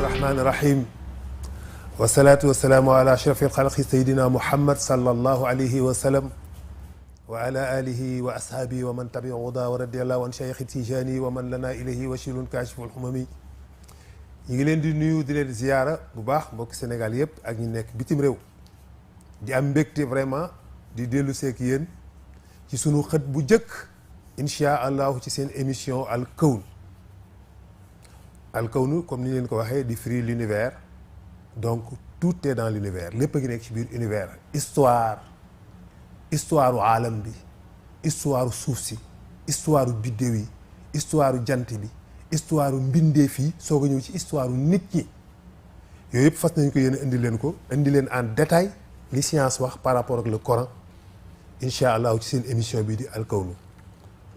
الرحمن الرحيم والصلاة والسلام على أشرف الخلق سيدنا محمد صلى الله عليه وسلم وعلى آله وأصحابه ومن تبع هداه ورضي الله عن شيخ تيجاني ومن لنا إليه وشيل كاشف الحمم ñi ngi leen di nuyu di leen ziyaara bu baax mbokk Sénégal yëpp ak ñi nekk bitim réew di am mbégte vraiment di dellu seek yéen ci sunu xët bu jëkk incha allahu ci seen émission al kawnu comme ni leen ko waxee di firi l'univers donc tout est dans l'univers lépp a ngi nekk ci biir univers histoire u aalam bi histoire suuf si histoire biddéew yi histoire jant bi histoire mbindee fii soog a ñëw ci histoire nit ñi yooyu yëpp fas nañ ko yéen indi leen en détail li science wax par rapport ak le Coran incha allah ci seen émission bi di alkawnu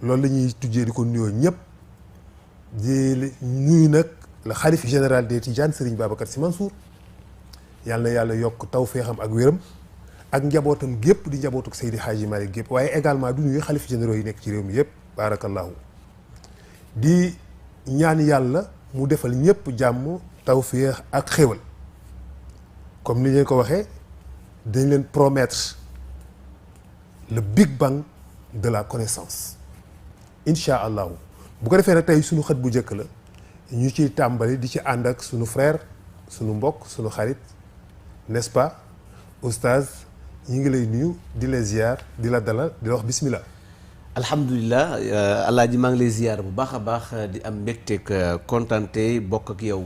loolu la ñuy tujjee di ko nuyoo ñëpp di nuyu nag le xalif général des Tidianes Serigne Babacar Sy Mansour yàlla na yàlla yokk tawféexam ak wéram ak njabootam gépp di njabootuk Seydi Hadji Malick gépp waaye également du nuyu xalif généraux yi nekk ci réew mi yëpp barakallahu di ñaan yàlla mu defal ñëpp jàmm tawféex ak xéwal comme ni leen ko waxee dañ leen promettre le big bang de la connaissance incha allahu bu ko defee nag tey suñu xët bu njëkk la ñu ciy tàmbali di ci ànd ak suñu frère suñu mbokk suñu xarit n'est-ce pas oustaz ñi ngi lay nuyu di la ziar di la dalal di la wax bismillah. alhamdulilah alaaji maa ngi lay ziar bu baax a baax di am mbégteeg kontante bokk ak yow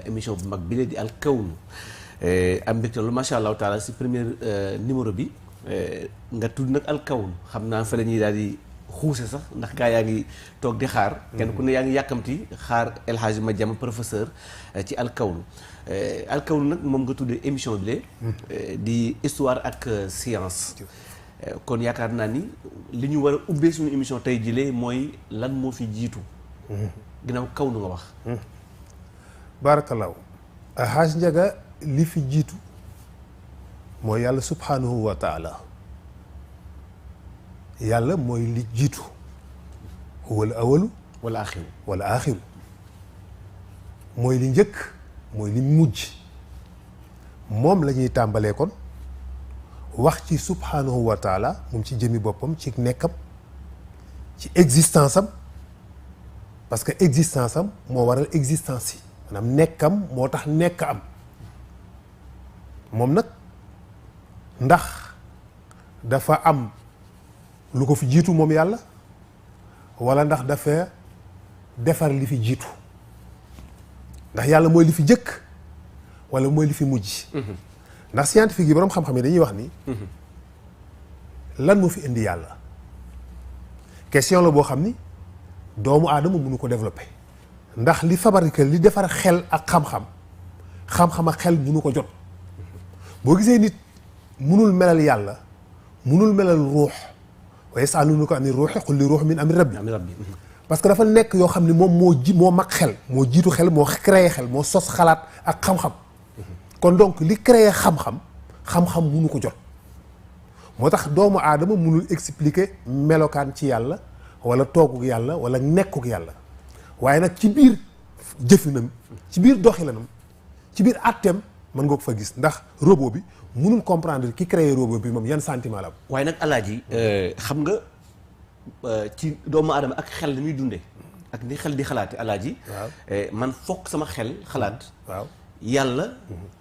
émission bu mag bi la di al kawnu am mbégte lu macha allahu taala si premier numéro bi nga tudd nag al kawnu xam naa fa la ñuy daal di xuuse sax ndax gaa yaa ngi toog di xaar kenn ku ne yaa ngi yàkkamti xaar El Hadji Madiama professeur ci al kawnu nag moom nga tuddee émission bi le di histoire ak science kon yaakaar naa ni li ñu war a ubbee suñu émission tey jilee mooy lan moo fi jiitu ginnaaw kawnu nga wax barakallahu Haaj Njaga li fi jiitu mooy yàlla subhanahu wa taala yàlla mooy li jiitu wala awalu wala axiru mooy li njëkk mooy li mujj moom la ñuy tàmbalee kon wax ci subhanahu wa taala moom ci jëmi boppam ci nekkam ci existence am parce que existence am moo waral existence yi maanaam nekkam moo tax nekk am moom nag ndax dafa am lu ko fi jiitu moom yàlla wala ndax dafa defar li fi jiitu ndax yàlla mooy li fi jëkk wala mooy li fi mujj ndax scientifique yi boroom xam-xam yi dañuy wax ni lan moo fi indi yàlla question la boo xam ni doomu aadama mënu ko développer ndax li fabriqué li defar xel ak xam-xam ak xel mënu ko jot boo gisee nit mënul melal yàlla mënul melal ruux wa yas'alunaka ani ruuhi qul li ruuh min amri rabbi parce que dafa nekk yoo xam ne moom moo mag xel moo jiitu xel moo créé xel moo sos xalaat ak xam-xam kon donc li créé xam-xam mënu ko jot moo tax doomu aadama mënul expliquer melokaan ci yàlla wala tooguk yàlla wala nekkuk yàlla waaye nag ci biir jëfinam ci biir doxilanam ci biir àtteem mën nga ko fa gis ndax robot bi mënul comprendre ki créé robot bi moom yan sentiment la am waaye nag alaaji xam nga ci doomu aadama ak xel li muy dundee ak ni xel di xalaate alaaji man fokk sama xel xalaat waaw yàlla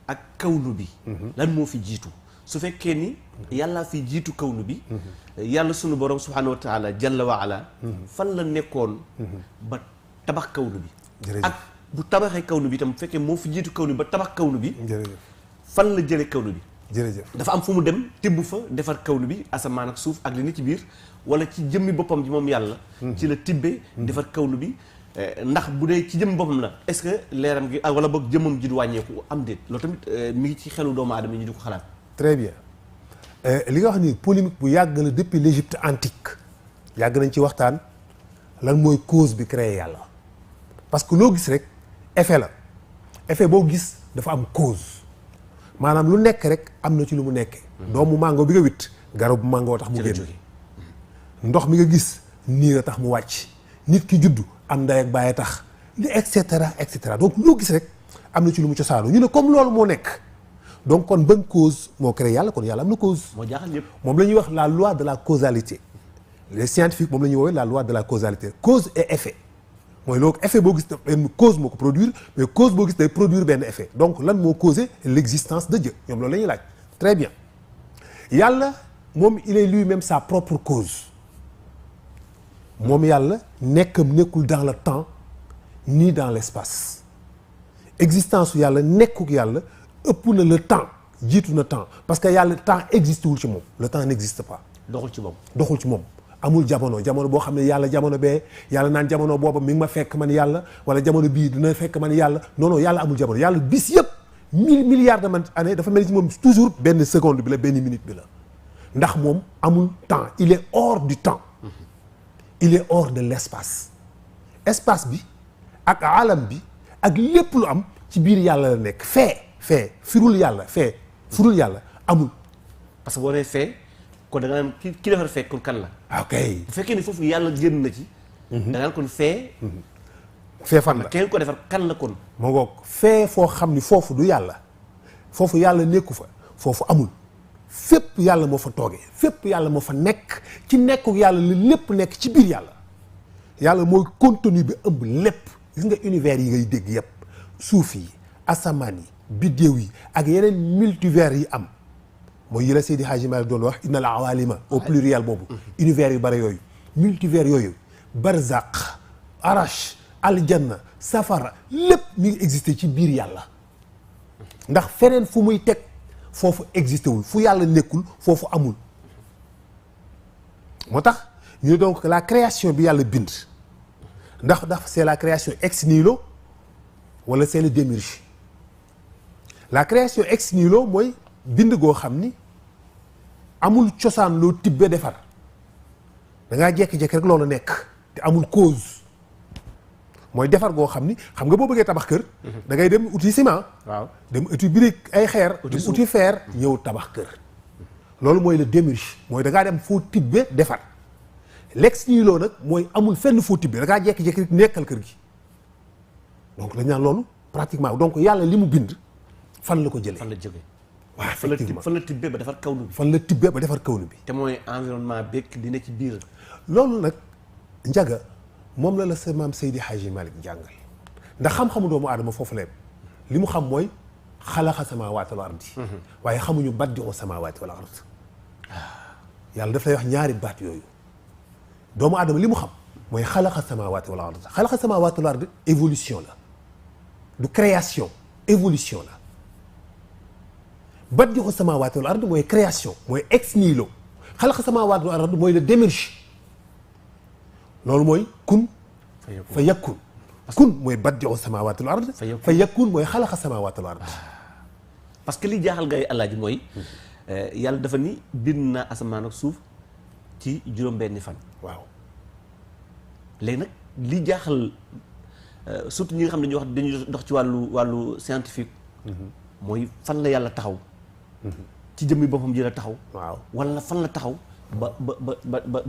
ak kawnu bi lan moo fi jiitu su fekkee ni yàlla fi jiitu kawnu bi yàlla sunu borom subhanahu wa taala jalla wa ala fan la nekkoon ba tabax kawnu bi ak bu tabaxee kawnu bi itam bu fekkee moo fi jiitu kawnu bi ba tabax kawnu bi fan la jële kawnu bi jërëjëf dafa am fu mu dem tibb fa defar kawnu bi asamaan ak suuf ak li ni ci biir wala ci jëmmi boppam ji moom yàlla ci la tibbee defar kawnu bi ndax bu dee ci jëmmi boppam la est-ce que leeram gi wala boog jëmmam ji du wàññeeku am déet loolu tamit mi ngi ci xelu doomu aadama yi ñu di ko xalaat très bien li nga wax ni polémique bu yàgg la depuis l'Égypte antique yàgg nañ ci waxtaan lan mooy cause bi créé yàlla parce que loo gis rek effet la effet boo gis dafa am cause maanaam lu nekk rek am na ci lu mu nekkee doomu mango bi nga witt garabu mango tax mu génn ndox mi nga gis niir a tax mu wàcc nit ki juddu am ndey ak baay tax li et cetera donc loo gis rek am na ci lu mu cosaanoo ñu ne comme loolu moo nekk donc kon ban cause moo créé yàlla kon yàlla am na cause. moo jaaxal ñëpp. moom la ñuy wax la loi de la causalité les scientifiques moom la ñuy woowee la loi de la causalité cause et effet mooy loolu effet boo gis benn cause moo ko produire mais cause boo gis day produire benn effet donc lan moo causé l'existence de Dieu ñoom loolu la ñuy laaj très bien yàlla moom il est lui-même sa propre cause moom yàlla nekkam nekkul dans le temps ni dans l'espace existence yàlla nekkuk yàlla ëpp na le temps jiitu na temps parce que yàlla temps existe wul ci moom le temps n'existe pas. doxul ci moom. doxul ci moom amul jamono boo xam ne yàlla jamono bee yàlla naan jamono booba mi ngi ma fekk man yàlla wala jamono bii dina fekk man yàlla non yàlla amul jamono yàlla bis yëpp 1000 milliards de années dafa mel ni ci moom toujours benn seconde bi la benn minute bi la ndax moom amul temps il est hors du temps il est hors de l'espace espace bi ak alam bi ak lépp lu am ci biir yàlla la nekk firul yàlla amul. parce que boo nee fee kon da nga naan ki defar fee kon kan la. ok bu fekkee ni foofu yàlla génn na ci. da nga naan kon fee. fee fan la kenn ko defar kan la kon. moo ngoog fee foo xam ni foofu du yàlla foofu yàlla nekku fa foofu amul fépp yàlla moo fa toogee fépp yàlla moo fa nekk ci nekku yàlla li lépp nekk ci biir yàlla mooy contenu bi ëmb lépp gis nga univers yi ngay dégg yépp suuf yi asamaan yi biddéew yi ak yeneen multivers yi am mooy yi la Seydi Hadji Malick doon wax innal awalima au pluriel boobu univers yu bare yooyu multivers yooyu barzaq arash aljanna safara lépp mi ngi existé ci biir yàlla ndax feneen fu muy teg foofu existé wul fu yàlla nekkul foofu amul moo tax ñu ne donc la création bi yàlla bind ndax c'est la création ex nihilo wala c'est le démiurge la création ex nihilo mooy bind goo xam ni amul cosaan loo tibbe defar da ngaa jekki-jekki rek loolu nekk te amul cause mooy defar goo xam ni xam nga boo bëggee tabax kër da ngay dem uti ciment waaw dem uti brique ay xeer dem uti fer ñëw tabax kër loolu mooy le démiurge mooy da ngaa dem foo tibbe defar l'ex nihilo nag mooy amul fenn foo tibbe da ngaa jekki-jekki rek nekkal kër gi donc dañ naan loolu pratiquement donc yàlla li mu bind fan la ko jëlee fan la jógee. waaw effectivement fan la tibbee ba defar kawnu bi. fan la tibbee ba defar kawnu bi. te mooy environnement beeg di ne ci biir. loolu nag njaga moom la sa maam Seydi Hadji Malick jàngal ndax xam-xamu doomu aadama foofu la li mu xam mooy xalaqa samaawaati wal ardi waaye xamuñu baddi'u samaawaati wal ard yàlla daf lay wax ñaari baat yooyu doomu aadama li mu xam mooy xalaqa samaawaati wal ard xalaqa samaawaati wal ard évolution la du création évolution la baddi'u samaawaati wal ard mooy création mooy ex nihilo xalaqa samaawaati wal ard mooy le démiurge loolu mooy kun fa yakun kun mooy baddi'u samaawaati wal ard fa yakun mooy xalaqa samaawaati wal ard parce que li jaaxal ngay Alaaji mooy yàlla dafa ni bind naa asamaan ak suuf ci juróom-benni fan. waaw léegi nag li jaaxal surtout ñi nga xam ne dañuy dox ci wàllu scientifique. mooy fan la yàlla taxaw. ci jëmmi boppam ji la taxaw. waaw wala fan la taxaw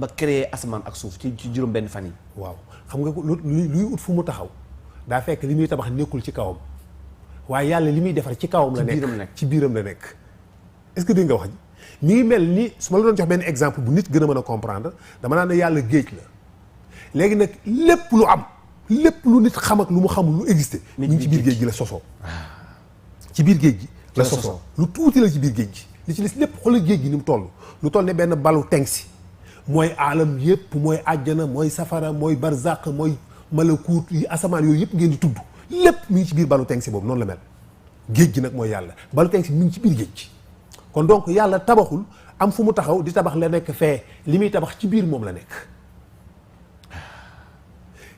ba créer asamaan ak suuf ci juróom-benni fan yi. waaw xam nga luy ut fu mu taxaw daa fekk li muy tabax nekkul ci kawam waaye yàlla li muy defar ci kawam la nekk ci biiram la nekk. est-ce que dégg nga wax ji mi ngi mel ni su ma la doon jox benn exemple bu nit gën a mën a comprendre dama naan ne yàlla géej la léegi nag lépp lu am lépp lu nit xam ak lu mu xamul lu existé mi ngi ci biir géej gi la sosoo ci biir géej gi la sosoo lu tuuti la ci biir géej gi li ci des lépp xoolal géej gi ni mu toll lu toll ne benn balu tengsi mooy aalam yëpp mooy àjjana mooy safara mooy barzaq mooy malakuut yi asamaan yooyu yëpp ngeen di tudd lépp mi ngi ci biir balu tengsi boobu noonu la mel géej gi nag mooy yàlla balu tengsi mi ngi ci biir géej gi kon donc yàlla tabaxul am fu mu taxaw di tabax la nekk fee li muy tabax ci biir moom la nekk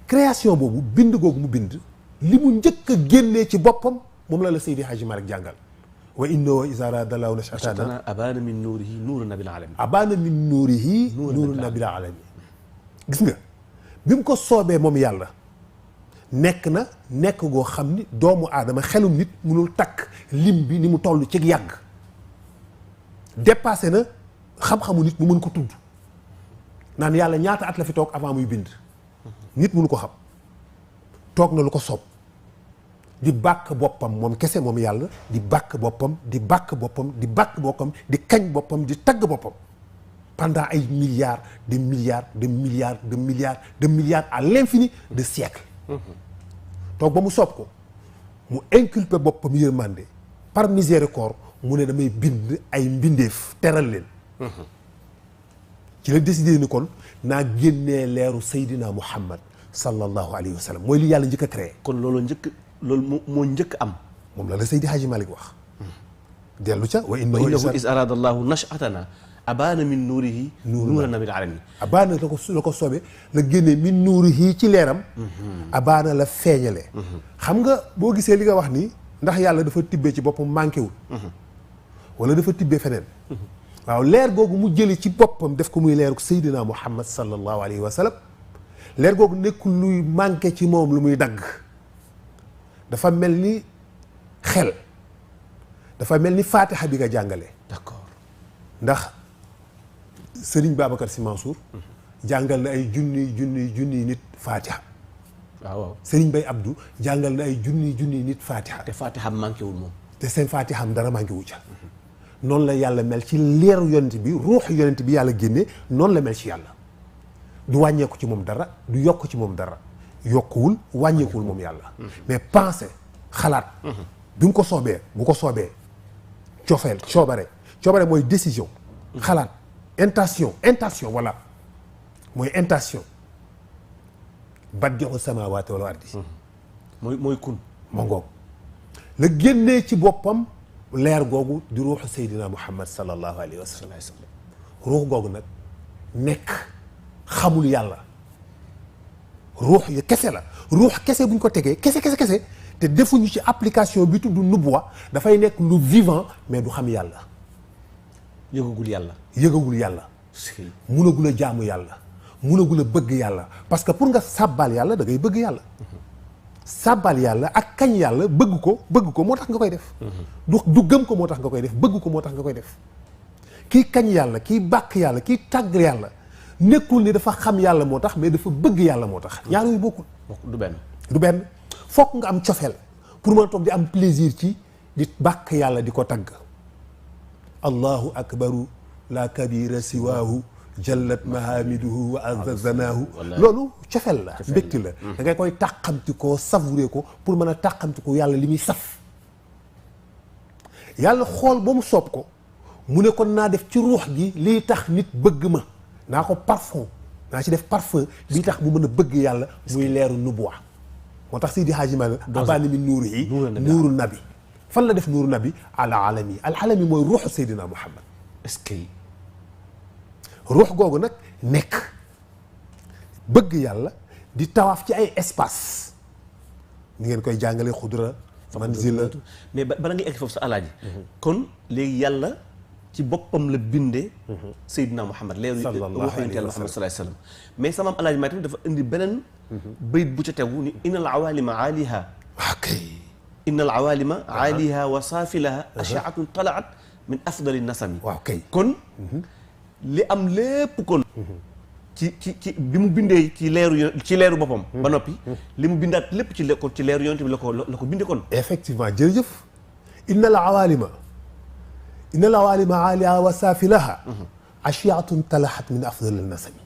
création boobu bind googu mu bind li mu njëkk a génnee ci boppam moom la Seydi Hadji Malick jàngal wa innahu iza arada Allahu nash'atana abana min nuurihi nuuru nabil alamin abana min nuurihi nuuru nabil alamin gis nga bi mu ko soobee moom yàlla nekk goo xam ni doomu aadama xelum nit munul takk lim bi ni mu toll ci yàgg dépassé na xam-xamu nit mu mën ko tudd naan yàlla ñaata at la fi toog avant muy bind nit mënu ko xam toog na lu ko soob di bàkk boppam moom kese moom yàlla di bàkk boppam di bàkk boppam di bàkk boppam di kañ boppam di tagg boppam pendant ay milliards de milliards de milliards de milliards de milliards à l'infini de siècles toog ba mu soob ko mu inculper boppam yërmande par miséricorde mu ne damay bind ay mbindeef teral leen ci la décidé ni kon naa génnee leeru Seydina Muhammad sallallahu alayhi wa sallam mooy li yàlla njëkk a créé. kon loolu moo njëkk am. moom la Seydi Hadji Malick wax. dellu ca wa innahu is arada allahu nashatana abaana min nuurihi nuura nabil alamin. abaana la ko soobee la génnee min nuurihi ci leeram. abaana la feeñalee. xam nga boo gisee li nga wax ni ndax yàlla dafa tibbee ci boppam manqué wul. wala dafa tibbee feneen. waaw leer googu mu jëlee ci boppam def ko muy leeru Seydina Muhammad sallallahu alayhi wa sallam. leer googu nekkul luy manqué ci moom lu muy dagg dafa mel ni xel dafa mel ni faatiha bi nga jàngale. d'accord ndax Serigne Babacar Sy Mansour jàngal na ay junniy nit faatiha. waaw Serigne Bay Abdou jàngal na ay junniy nit faatiha. te faatiha manqué wul moom. te seen faatiha am dara manqué wu ca. noonu la yàlla mel ci leeru yonent bi ruuxu yonent bi yàlla génne noonu la mel ci yàlla. du wàññeeku ci moom dara du yokk ci moom dara yokkuwul wàññeekuwul moom yàlla mais pensée xalaat bi mu ko soobee bu ko soobee cofeel coobare mooy décision xalaat intention voilà mooy intention badi'u samaawaati wal ardi mooy kun ma ngoog la génnee ci boppam leer googu di ruuxu Seydina Muhammad sallallahu alayhi wa sallam ruux googu nag nekk xamul yàlla ruux yi kese la ruux kese bu ñu ko tegee kese te defuñu ci application bi tudd nubuwa dafay nekk lu vivant mais du xam yàlla yëgagul yàlla munagul a jaamu yàlla munagul a bëgg yàlla parce que pour nga sàbbal yàlla da ngay bëgg yàlla sàbbal yàlla ak kañ yàlla bëgg ko moo tax nga koy def du gëm ko moo tax nga koy def bëgg ko moo tax nga koy def kii kañ yàlla kii bàkk yàlla kii tàgg yàlla nekkul ni dafa xam yàlla moo tax mais dafa bëgg yàlla moo tax ñaar yooyu bokkul du benn fokk nga am cofeel pour mën a toog di am plaisir ci di bàkk yàlla di ko tagg allahu akbaru la kabira siwaahu jallat mahamiduhu wa azazanahu loolu cofeel la mbégte la da ngay koy tàqamti koo savouré ko pour mën a tàqamti ko yàlla li muy saf yàlla xool ba mu soob ko mu ne kon naa def ci ruux gi liy tax nit bëgg ma naa ko parfum naa ci def parfum bii tax mu mën a bëgg yàlla muy leeru nubuwa moo tax Seydi Hadji Malick abaani min nuurihi nuuru nabi fan la def nuuru nabi alami mooy ruuxu Seydina Muhammad est-ce que ruux googu nag nekk bëgg yàlla di tawaaf ci ay espace ni ngeen koy jàngale xudra manzila mais bala ngay egg foofu sa alaaji kon léegi yàlla ci boppam la bindee Seydina Muhammad leeru ruuxu yonent Yàlla Muhammad sallallahu alayhi wa sallam mais sama alaaji maa tamit dafa indi beneen bayit bu ca tegu ni innal awalima aaliha innal awalima aaliha wa saafilaha ashaatun talaat min afdali nasami waaw kay kon li am lépp kon ci bi mu bindee ci leeru boppam ba noppi li mu bindaat lépp ci leeru yonent bi la ko bindee kon effectivement jërëjëf innal awalima aaliha wa saafilaha ashaatun talaat min afdali nasami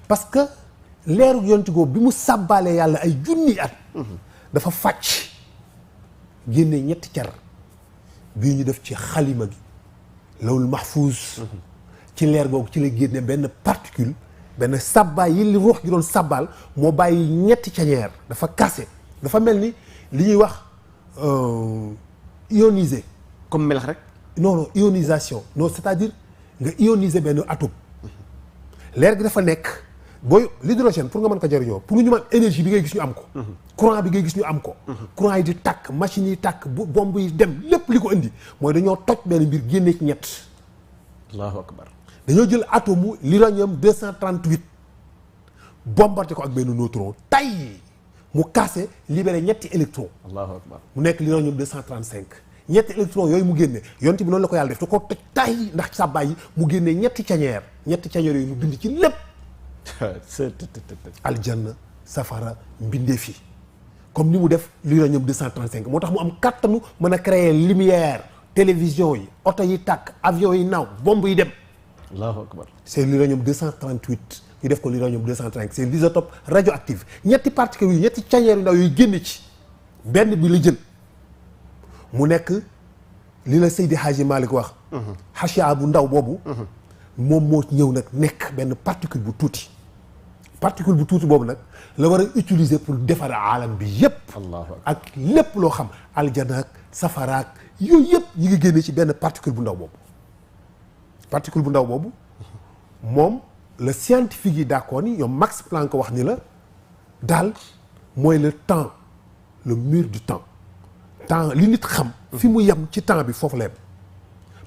parce que leeru yonent googu bi mu sàbbaalee yàlla ay junni at dafa fàcc génne ñetti car bii ñu def ci xalima gi lawul mahfuuz ci leer googu ci la génne benn particule benn sàbbaay yi li ruux gi doon sàbbaal moo bàyyi ñetti cañeer dafa kase dafa mel ni li ñuy wax ionisé comme melax rek non ionisation non c'est-à-dire nga ioniser benn atome leer gi dafa nekk booy l'hydrogène pour nga mën ko jëriñoo pour ñu mën énergie bi ngay gis ñu am ko courant bi ngay gis ñu am ko courant yi di tàkk machines yi tàkk bombe yi dem lépp li ko indi mooy dañoo toj benn mbir génne ci ñett allahu akbar dañoo jël atome l'uranium 238 bombardé ko ak benn neutron tay mu cassé libéré ñetti électron allahu akbar mu nekk l'uranium 235 ñetti électron yooyu mu génne yonent bi noonu la ko yàlla def te ko toj tay ndax sa bàyyi mu génne ñetti cañeer yooyu mu bind ci lépp aljanna safara mbindeef yi comme ni mu def l'uranium 235 moo tax mu am kattanu mën a créer lumière télévision yi oto yi tàkk avion yi naaw bombe yi dem. allahu akbar. c'est l'uranium 238 ñu def ko l'uranium 235 c'est l'isotope radioactif ñetti particules yi ñetti cañeer yu ndaw yooyu génn ci benn bi la jël mu nekk li la Seydi Hadji Malick wax. xasiya bu ndaw boobu. moom moo ñëw nag nekk benn particule bu tuuti. particule bu tuuti boobu nag la war a utiliser pour defar aalam bi yépp ak lépp loo xam aljana ak safara ak yooyu yépp yi ngi génne ci benn particule bu ndaw boobu. particule bu ndaw boobu moom le scientifique yi d'accord ni ñoom Max Planck wax ni la daal mooy le temps le mur du temps li nit xam fi mu yem ci temps bi foofu la yem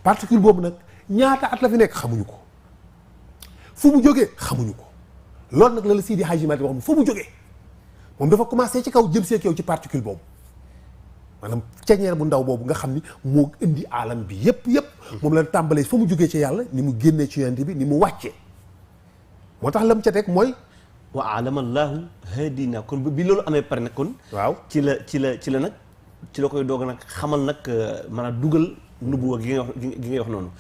particule boobu nag ñaata at la fi nekk xamuñu ko fu mu jógee xamuñu ko loolu nag la Seydi Hadji Malick wax fu mu jógee moom dafa commencé ci kaw jëm see yow ci particule boobu maanaam ceñeer bu ndaw boobu nga xam ni moo indi aalam bi yépp moom la tàmbalee fa mu jógee ci yàlla ni mu génnee ci yonent bi ni mu wàccee moo tax lam ca teg mooy wa alamallahu hadina kon bi loolu amee pare nag kon waaw ci la nag ci la koy doog nag xamal nag maanaam dugal nubuwa gi ngay wax noonu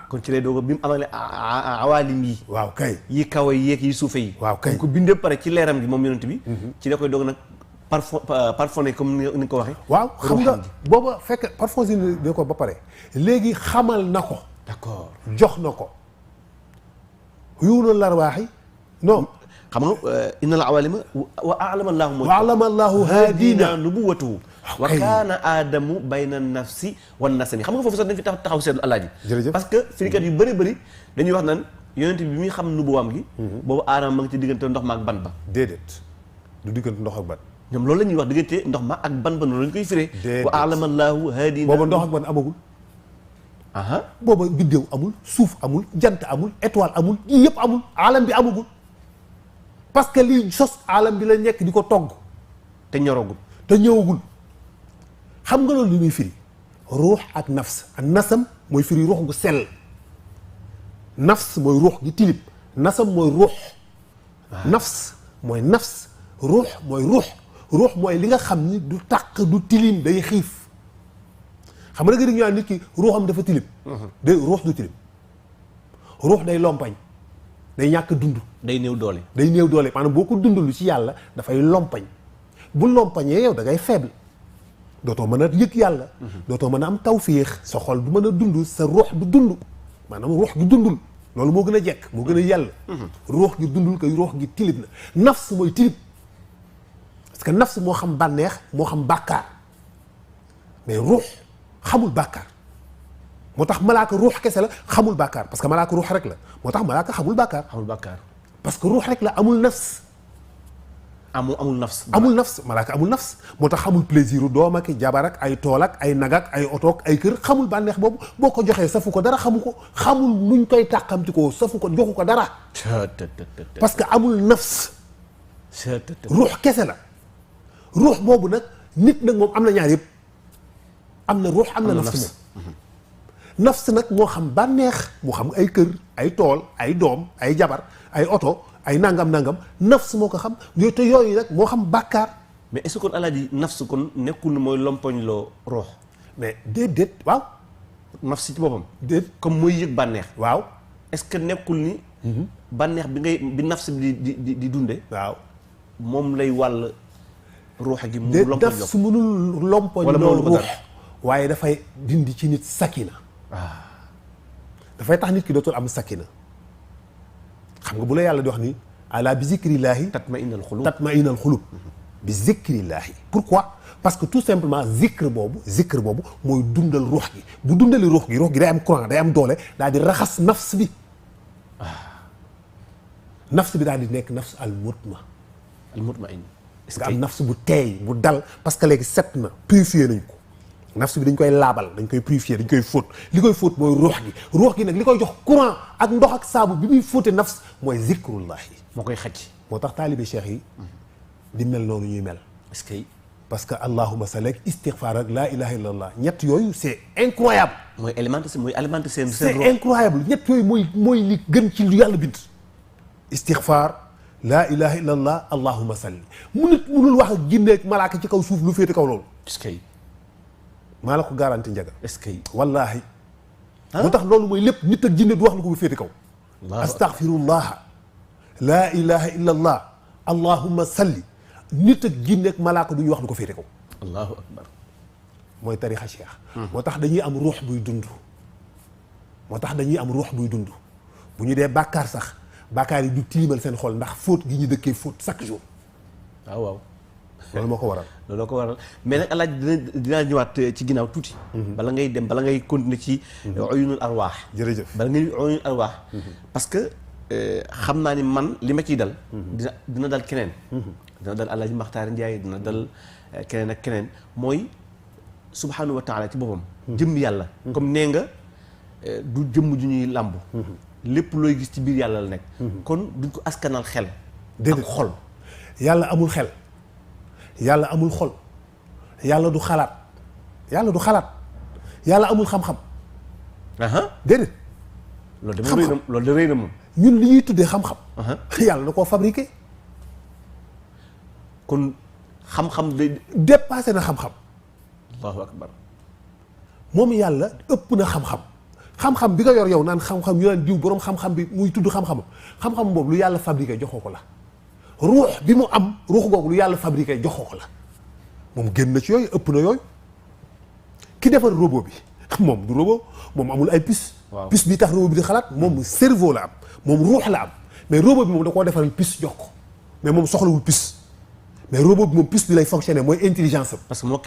kon ci lay doog bi mu amalee awaalim yi waaw kay yi kaw yi yeeg yi suufe yi waaw kay ko bindee pare ci leeram gi moom yonent bi ci la koy doog nag parfumé comme ni nga ko waxee waaw xam nga booba fekk parfumé ne ko ba pare léegi xamal na ko d'accord jox na ko yuunu larwaaxi non xam nga innal awalima wa alama allahu mooy wa alama allahu haadina nubuwatuhu wa kaana aadamu bayna nafsi wan nasami xam nga foofu sax dañ fi taxaw seetlu alaaji parce que firikat yu bëri dañuy wax naan yonent bi muy xam nubuwaam gi boobu aadama ma ngi ci diggante ndox ma ak ban ba déedéet du diggante ndox ak ban ñoom loolu la ñuy wax diggante ndox ma ak ban ba noonu lañ koy firee wa alama allahu haadina booba ndox ak ban amagul booba biddéew amul suuf amul jant amul étoile amul yii yëpp amul aalam bi amagul parce que lii sos aalam bi la nekk di ko togg te ñoragul te ñëwagul xam nga loolu li muy firi ruux ak nafs ak nasam mooy firi ruux gu sell nafs mooy ruux gi tilib nasam mooy ruux nafs mooy nafs ruux mooy ruux mooy li nga xam ni du tàq du tilim day xiif xam nga dëgg ñu naan nit ki ruuxam dafa tilib de ruux du tilib ruux day lompañ day ñàkk dund day néew doole maanaam boo ko dundulu ci yàlla dafay lompañ bu lompañee yow da ngay faible dootoo mën a yëg yàlla dootoo mën a am tawfiix sa xol du mën a dund sa ruux du dund maanaam ruux gi dundul loolu moo gën a jekk moo gën a yàlla ruux gi dundul koy ruux gi tilib na nafs mooy tilib parce que nafs moo xam bànneex moo xam bàkkaar mais ruux xamul bàkkaar moo tax malaaka ruux kese la xamul bàkkaar parce que malaaka ruux rek la moo tax malaaka xamul bàkkaar parce que ruux rek la amul nafs amul nafs malaaka amul nafs moo tax xamul plaisir u doom ak jabar ak ay tool ak ay nag ak ay oto ak ay kër xamul bànneex boobu boo ko joxee safu ko dara xamu ko xamul nuñ koy tàqamti ko safu ko joxu ko dara parce que amul nafs ruux kese la ruux boobu nag nit nag moom am na ñaar yëpp am na ruux am na nafs moom nafs nag moo xam bànneex moo xam ay kër ay tool ay doom ay jabar ay oto ay nangam nafs moo ko xam yooyu te yooyu nag moo xam bàkkaar mais est-ce que kon alaaji nafs kon nekkul mooy lompoñ loo ruux mais déedéet waaw nafs ci boppam déet comme mooy yëg bànneex waaw est-ce que nekkul ni bànneex bi nafs bi di dunde waaw moom lay wàll ruux gi mu lompoñ daf su mënul lompoñ loo ruux waaye dafay dindi ci nit sakina dafay tax nit ki dootul am sakina xam nga bu la yàlla di wax ni ala bi zikrillaahi tatma'innal xulub bi zikrillaahi pourquoi parce que tout simplement zikr boobu mooy dundal ruux gi bu dundali ruux gi day am courant day am doole daal di raxas nafs bi nafs bi daal di nekk nafs al mutmain nga am nafs bu teey bu dal parce que léegi set na purifié nañ ko nafs bi dañ koy laabal dañ koy purifier dañ koy fóot li koy fóot mooy ruux gi nag li koy jox courant ak ndox ak saabu bi muy fóote nafs mooy zikrullahi moo koy xëcc moo tax taalibe cheikh yi di mel noonu ñuy mel est-ce que parce que allahumma salli ak istighfar ak laa ilaha illallah ñett yooyu c'est incroyable mooy alimenter seen c'est incroyable ñett yooyu mooy li gën ci lu yàlla bind istighfar laa ilaha illa allah allahumma salli munul wax ak jinne ak malaaka ci kaw suuf lu féete kaw loolu. est-ce que. maa la ko garanti njaga. est-ce que. wallaahi. moo tax loolu mooy lépp nit ak jinne du wax lu ko bu féete kaw. astaghfirullah laa ilaha illa allah allahumma salli nit ak jinne ak malaaka du ñu wax lu ko féete kaw. allahu akbar. mooy tarixa cheikh. moo tax dañuy am ruux buy dund. bu ñu dee bàkkaar sax bàkkaar yi du tilimal seen xol ndax fóot gi ñu dëkkee fóot chaque jour. waaw. loolu moo ko waral. loolu ko waral mais nag alaaj dinaa ñëwaat ci ginnaaw tuuti. bala ngay continuer ci. uyunul arwaax. jërëjëf bala ngay uyunul arwaax. parce que xam naa ni man li ma ciy dal. dina dal keneen. dina dal Alaaji Maxtaar Njaay dina dal keneen ak keneen mooy subhaanahu wa taala ci boppam. jëmm yàlla. comme nee nga du jëmm ju ñuy làmb. lépp looy gis ci biir yàlla la nekk. kon duñ ko askanal xel. déedéet ak xol. yàlla amul xel. yàlla amul xol. yàlla du xalaat. yàlla amul xam-xam. déedéet. loolu de rëy na moom. ñun li ñuy tuddee xam-xam. yàlla da koo fabriqué. kon xam-xam day dépassé na xam-xam. allahu akbar. moom yàlla ëpp na xam-xam. xam-xam bi nga yor yow naan xam-xam ñu naan diw boroom xam-xam bi muy tudd xam-xam boobu lu yàlla fabriqué joxoo ko la. ruux bi mu am ruux googu lu yàlla fabriqué joxoo ko la. moom génn na ci yooyu ëpp na yooyu. ki defar robot bi moom du robot moom amul ay puce. puce bi tax robot bi di xalaat moom cerveau la am moom ruux la am mais robot bi moom da koo defaral puce jox ko mais moom soxlawul puce mais robot bi moom puce bi lay fonctionner mooy intelligence am. parce que moo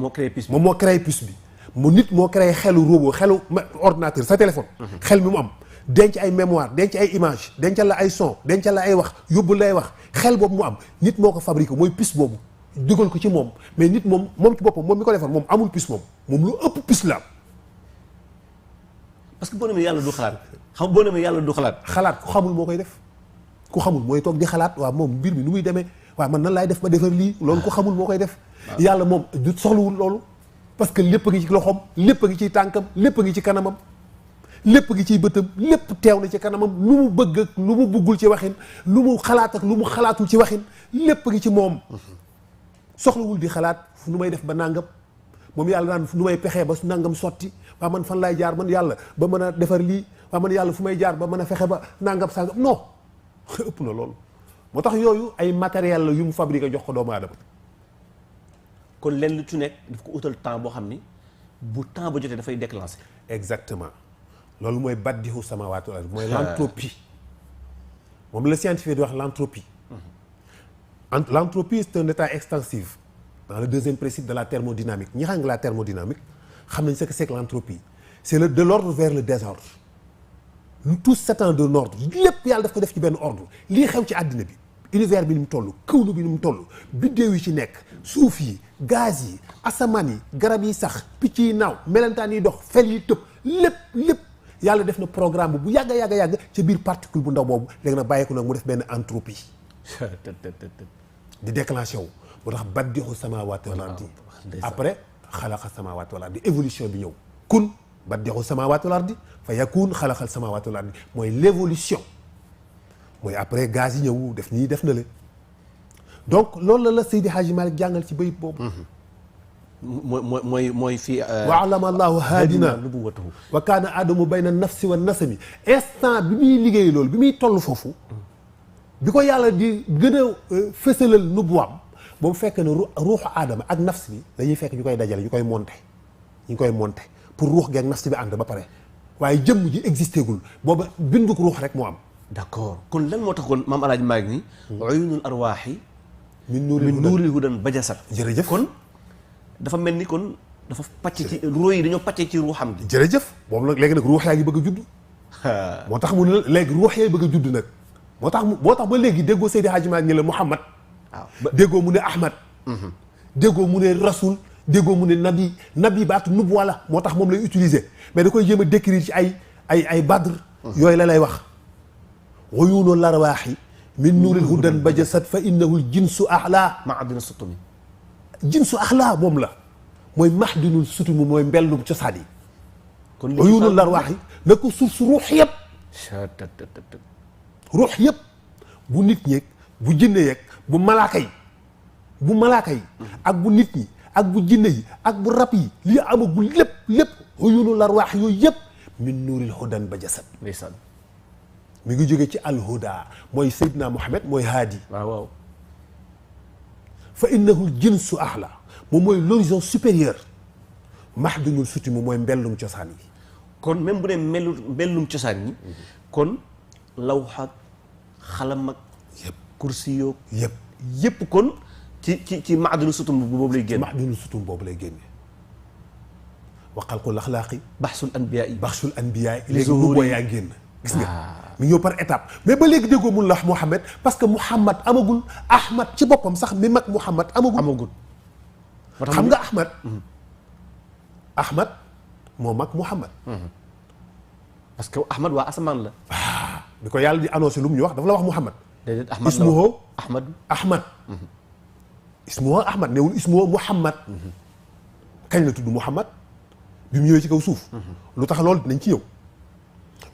créé puce bi. moom moo créé puce bi. mu nit moo créé xelu robot xelu ordinateur sa téléphone. xel mi mu am denc ay mémoire denc ay image dencal la ay son dencal la ay wax yóbbu lay wax xel boobu mu am nit moo ko fabriqué mooy puce boobu dugal ko ci moom mais nit moom ci boppam moom mi ko defar moom amul puce moom lu ëpp puce la am. parce que boo demee yàlla du xalaat. xalaat ku xamul moo koy def ku xamul mooy toog di xalaat waaw moom mbir mi nu muy demee waaw man nan laay def ba defar lii loolu ku xamul moo koy def. yàlla moom du soxlawul loolu. parce que lépp a ngi ci loxoom lépp a ngi ciy tànkam lépp a ngi ci kanamam lépp a ngi ciy bëtam lépp teew na ci kanamam lu mu bëgg ak lu mu bëggul ci waxin lu mu xalaat ak lu mu xalaatul ci waxin lépp a ngi ci moom. soxlawul di xalaat nu may def ba nangam moom yàlla naan nu may pexee ba nangam sotti waa man fan laay jaar man yàlla ba mën a defar lii waa man yàlla fu may jaar ba mën a fexe ba nangam sangam non ëpp na loolu. moo tax yooyu ay matériel la yu mu fabriqué jox ko doomu aadama. kon lenn lu ci nekk daf ko utal temps boo xam ni bu temps ba jotee dafay déclencher. exactement loolu mooy baddihu samaawaati wal ard mooy l'entropie moom la scientifique di wax l'entropie. L'entropie c'est un état extensif dans le deuxième principe de la thermodynamique ñi xam nga la thermodynamique xam nañ ce que c'est que l'entropie c'est de l'ordre vers le désordre tout s'étend d'un ordre lépp yàlla daf ko def ci benn ordre lii xew ci àddina bi univers bi ni mu toll kawnu bi ni mu toll biddéew yi ci nekk suuf yi gaz yi asamaan yi garab yi sax picc yi naaw melentaan yi dox fel yi tëb lépp yàlla def na programme bu yàgg ca biir particule bu ndaw boobu léegi nag bàyyi ko nag mu def benn entropie di déclenché wu moo tax baddixu samaawaati wal ardi après xalaqa samaawaati wal ardi évolution bi ñëw kun baddixu samaawaati wal ardi fa yakun xalaqal samaawaati wal ardi mooy l'évolution mooy après gaz yi ñëw def nii def na le donc loolu la Seydi Hadji Malick jàngal ci bayit boobu mooy fii wa alama allahu haadina nubuwwatahu wa kaana adamu bayna nafsi wa nasami instant bi muy liggéey loolu bi muy toll foofu bi ko yàlla di gën a fësalal nubuwaam boobu fekk na ruuxu aadama ak nafs bi dañuy fekk ñu koy dajale ñu koy monter pour ruux gi ak nafs bi ànd ba pare waaye jëmm ji existé gul booba binduk ruux rek moo am. d'accord kon lan moo tax kon maam El Hadj Malick ni uyunul arwaaxi min nuuril hudan bajasat. jërëjëf kon dafa mel ni kon dafa pàcc ci ruux yi dañoo pàccee ci ruuxam gi. jërëjëf boobu nag léegi nag ruux yaa ngi bëgg a judd. moo tax mu ne léegi ruux yaay bëgg a judd nag. moo tax ba léegi déggoo Seydi Hadji Malick ni la Muhammad. waaw déggoo mu ne Ahmad. déggoo mu ne Rasul déggoo mu ne nabi baatu nubuwa la moo tax moom lay utiliser mais da koy jéem a décrire ci ay badr yooyu la lay wax. uyuunul arwaaxi min nuuril hudan bajasat fa innahul jinsu axlaa. maadina sutumi. jinsu axlaa moom la mooy maxdinul sutumi mooy mbellum cosaan yi. kon uyuunul arwaaxi na ko suuf su ruux yëpp. ruux yëpp bu nit ñeeg bu jinne yeeg bu malaaka yi ak bu nit ñi ak bu jinne yi ak bu rab yi li amagul lépp uyunu larwaax yooyu yëpp min nuuril hudan ba jasad ndeysaan mi ngi jóge ci alhuda mooy Seydina Muhammad mooy haadi waaw fa innahu jinsu ahla moom mooy l'horizon supérieur mahdunul suti mu mooy mbellum cosaan yi kon même bu ne mbellum cosaan yi kon lawxa xalam ak kursi yoog yëpp kon ci mahdunul sutum boobu lay génne mahdunul sutum boobu lay génne wa xalqul axlaaqi baxsul anbiyaa yi léegi nu boo yaa génn gis nga mi ñëw par étape mais ba léegi déggoo mun la Muhammad parce que Muhammad amagul Ahmad ci boppam sax mi mag Muhammad amagul xam nga Ahmad moo mag Muhammad parce que Ahmad waa asamaan la bi ko yàlla di annoncé lu mu ñu wax dafa la wax Muhammad déedéet Ahmad ismuhu Ahmad ismuhu Ahmad newul ismuhu Muhammad kañ la tudd Muhammad bi mu ñëwee ci kaw suuf lu tax loolu dinañ ci ñëw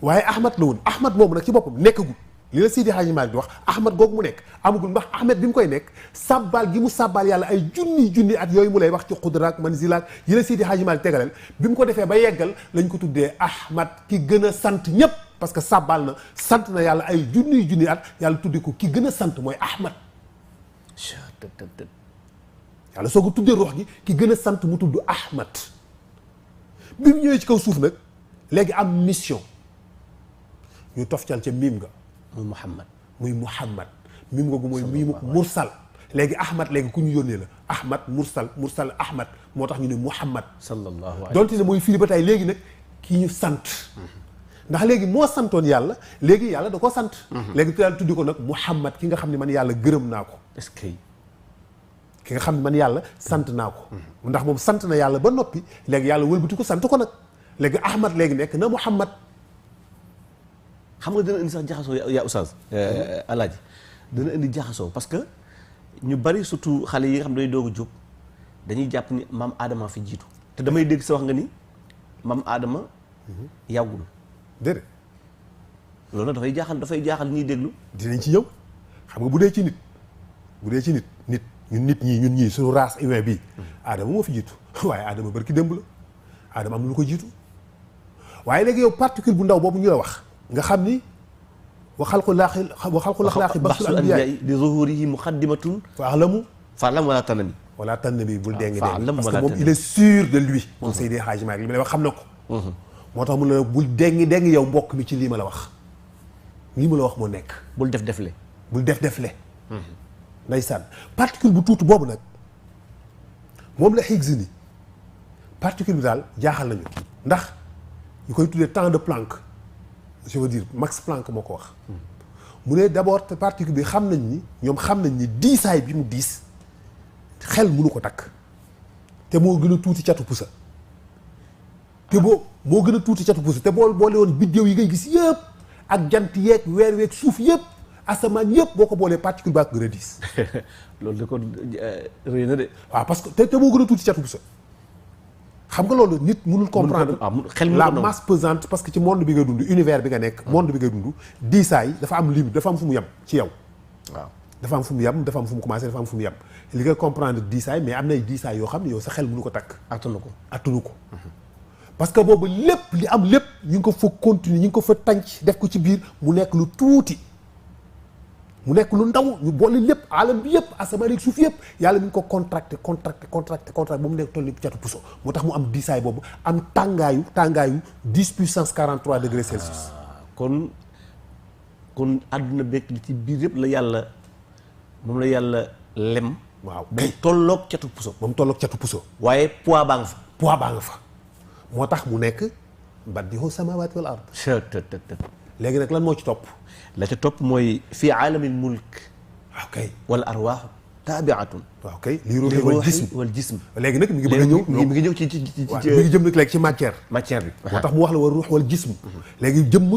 waaye Ahmad la woon Ahmad moomu nag ci boppam nekkagul li la Seydi Hadji Malick di wax Ahmad googu mu nekk amagul ndax Ahmad bi mu koy nekk sàbbaal gi mu sàbbaal yàlla ay junni at yooyu mu lay wax ci xudraak manzilaak yi la Seydi Hadji Malick tegaleel bi mu ko defee ba yeggal lañ ko tuddee Ahmad ki gën a sant ñépp parce que sàbbaal na sant na yàlla ay junni at yàlla tuddee ko ki gën a sant mooy Ahmad yàlla soo ko tuddee ruux gi ki gën a sant mu tudd Ahmad bi mu ñëwee ci kaw suuf nag léegi am mission ñu tofcal ca miim nga muy Muhammad miim nga gu mooy miimu mursal léegi Ahmad léegi ku ñu yónnee la Ahmad mursal Ahmad moo tax ñu ne Muhammad sallallahu alayhi donte ne mooy firi ba tey léegi nag ki ñu sant ndax léegi moo santoon yàlla léegi yàlla da ko sant léegi daal tuddi ko nag Muhammad ki nga xam ne man yàlla gërëm naa ko est-ce que ki nga xam ne man yàlla sant naa ko ndax moom sant na yàlla ba noppi léegi yàlla wëlbati ko sant ko nag léegi Ahmad léegi nekk na Muhammad xam nga dana indi sax jaxasoo yaa oustaz alaaji dana indi jaxasoo parce que ñu bari surtout xale yi nga xam ne dañuy doog a jóg dañuy jàpp ni maam Adama fi jiitu te damay dégg sa wax nga ni maam Adama yàggul déedéet loolu nag dafay jaaxal ñuy déglu dinañ ci ñëw xam nga bu dee ci nit ñun ñii suñu race humain bii Adama moo fi jiitu waaye Adama barki démb la Adama am na lu ko jiitu waaye léegi yow particule bu ndaw boobu ñu la wax nga xam ni wa xalqul axlaaqi baxsul anbiyaa li zuhurihi muqaddimatun fa'lam wala tanami bul dégg parce que moom il est sûr de lui moom Seydi Hadji Malick li ma lay wax xam na ko moo tax mu la bul dégg yow mbokk mi ci lii ma la wax moo nekk bul def defle ndeysaan particule bu tuuti boobu nag moom la Higgs ni particule bi daal jaaxal nañu ndax ñu koy tuddee temps de Planck je veux dire Max Planck moo ko wax mu ne d'abord te particule bi xam nañ ni diisaay bi mu diis xel mënu ko takk te moo gën a tuuti catu pusa te moo gën a tuuti catu pusa te boole woon biddéew yi ngay gis yëpp ak jant yeeg weer weeg suuf yëpp asamaan yëpp boo ko boolee particule baa ko gën a diis loolu da ko rëy na de waaw parce que te moo gën a tuuti catu pusa xam nga loolu nit mënul comprendre la masse pesante parce que ci monde bi nga dund univers bi nga nekk monde bi nga dund diisaay dafa am limite dafa am fu mu yem ci yow waaw dafa am fu mu yem dafa am fu mu commencé dafa am fu mu yem li nga comprendre diisaay mais am na ay diisaay yoo xam ne yow sa xel mënu ko takk attanu ko parce que boobu lépp li am lépp ñu ngi ko fa continuer ñu ngi ko fa tànc def ko ci biir mu nekk lu tuuti mu nekk lu ndaw ñu boole lépp alam bi yëpp asamaan ak suuf yëpp yàlla mi ngi ko contracté ba mu nekk toll ni catu puso moo tax mu am diisaay boobu am tàngaayu 10 puissance 43 degrés Celsius. kon àdduna bekk li ci biir yëpp la yàlla lem. waaw ba mu tolloog catu puso. waaye poids baa nga fa. moo tax mu nekk badii'u samaawaati wal ard. léegi nag lan moo ci topp. la ca topp mooy fii aalamil mulk. waaw kay wal arwaax taabiatun. waaw kay lii ruuxi wal jism. léegi nag mi ngi bëgg a ñëw mi ngi ñëw ci mi ngi jëm nag léegi ci matière bi. moo tax mu wax la war ruux wal jism. léegi jëmm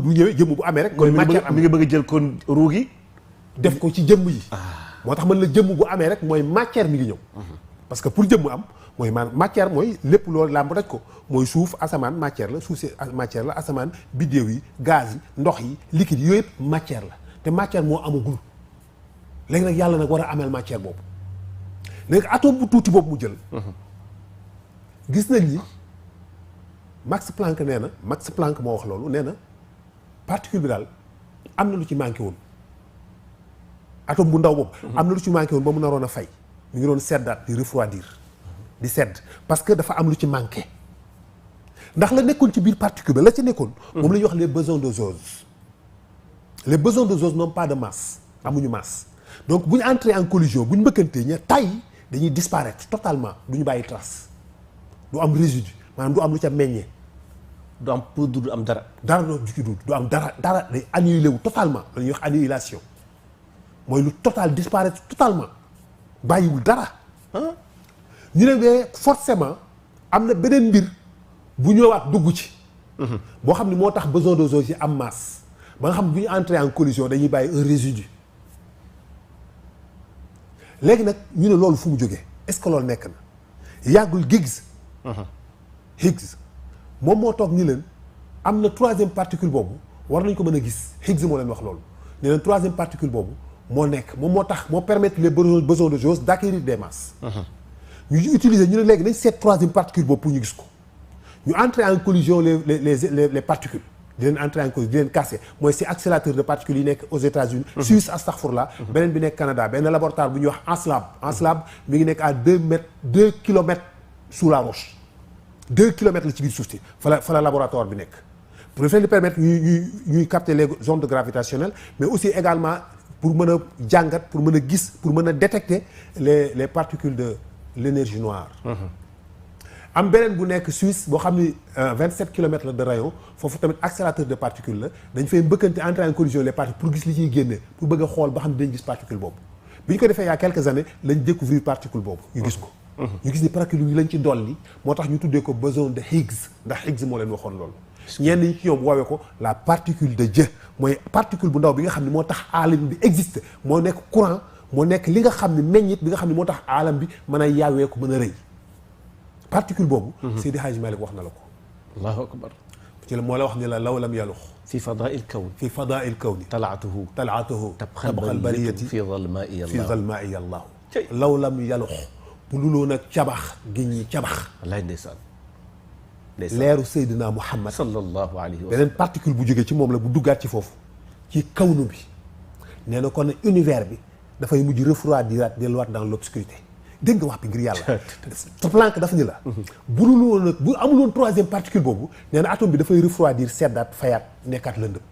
du ñëwee jëmm bu amee rek. mooy matière am mi ngi bëgg a jël kon ruu gi def ko ci jëmm yi. moo tax man la jëmm bu amee rek mooy matière mi ngi ñëw. parce que pour jëmm am mooy matière mooy lépp loolu làmb daj ko mooy suuf asamaan matière la suuf si matière la asamaan biddéew yi gaz yi ndox yi liquide yi yooyu yëpp matière la te matière moo amagul léegi nag yàlla nag war a ameel matière boobu léegi atome bu tuuti boobu mu jël gis nañ ni Max Planck nee na Max Planck moo wax loolu nee na particule bi daal am na lu ci manqué woon atome bu ndaw boobu am na lu ci manqué woon ba mu naroon a fay mu ngi doon seddaat di refroidir di sedd parce que dafa am lu ci manqué ndax la nekkoon ci biir particule bi la ci nekkoon moom la ñuy wax les besoins de Jauge les besoins de Jauge n'ont pas de masse amuñu masse donc bu ñu entrer en collision bu ñu mbëkkantee ña tay dañuy disparaître totalement du ñu bàyyi trace du am résidu maanaam du am lu ca meññee du am poudre du am dara doo ci du am dara day annihilé wu totalement la ñuy wax annihilation mooy lu total disparaître totalement bàyyiwul dara ñu ne mais forcément am na beneen mbir bu ñëwaat dugg ci boo xam ne moo tax besoin de Jauge yi am masse ba nga xam ne bu ñu entrer en collision dañuy bàyyi un résidu léegi nag ñu ne loolu fu mu jógee est-ce que loolu nekk na yàggul Higgs moom moo toog ni leen am na troisième particule boobu war nañ ko mën a gis Higgs moo leen wax loolu ne leen troisième particule boobu moo nekk moom moo tax moo permettre les besoins de Jauge d'acquérir des masses ñu utiliser ñu ne léegi nañ seet troisième particule boobu pour ñu gis ko ñu entrer en collision les particules di leen entrer en collision di leen casser mooy si accélérateur de particules yi nekk aux États-Unis Suisse astaghfirullah beneen bi nekk Canada benn laboratoire bu ñuy wax Anslab mi ngi nekk à 2 kilomètres sous la roche 2 kilomètres la ci biir suuf si fa la laboratoire bi nekk pour leen permettre ñuy capter les ondes gravitationnelles mais aussi également pour mën a jàngat pour mën a gis pour mën a détecter les particules de l'énergie noire am beneen bu nekk Suisse boo xam ni 27 kilomètres la de rayon foofu tamit accélérateur de particules la dañ fay mbëkkante entrer en collision les particules pour gis li ciy génne pour bëgg a xool ba xam ne dañ gis particule boobu bi ñu ko defee il y a quelques années lañ découvrir particule boobu ñu gis ko ñu gis ni particule yi lañ ci dolli moo tax ñu tuddee ko besoin de Higgs ndax Higgs moo leen waxoon loolu ñenn ñi ci ñoom woowee ko la particule de Dieu mooy particule bu ndaw bi nga xam ne moo tax aalam bi existe moo nekk courant moo nekk li nga xam ne meññit bi nga xam ne moo tax aalam bi mën a yaawee ko mën a rëy particule boobu Seydi Hadji Malick wax na la ko allahu akbar ci la moo la wax ni la law lam yalux fi fadaa'il kawn fi fadaa'il kawni talaatuhu tabxal bariyati fi zalmaa'i allahu law lam yalux bu luloon ak cabax gi ñi cabax wallaay ndeysaan leeru Seydina Muhammad sallallahu alayhi wa sallam beneen particule bu jógee ci moom la bu duggaat ci foofu ci kawnu bi nee na kon univers bi dafay mujj refroidiraat delluwaat dans l'obscurité dégg nga wax bi ngir yàlla Planck daf ni la bu dul woon nag bu amul woon troisième particule boobu nee na atome bi dafay refroidir seddaat fayaat nekkaat lëndëm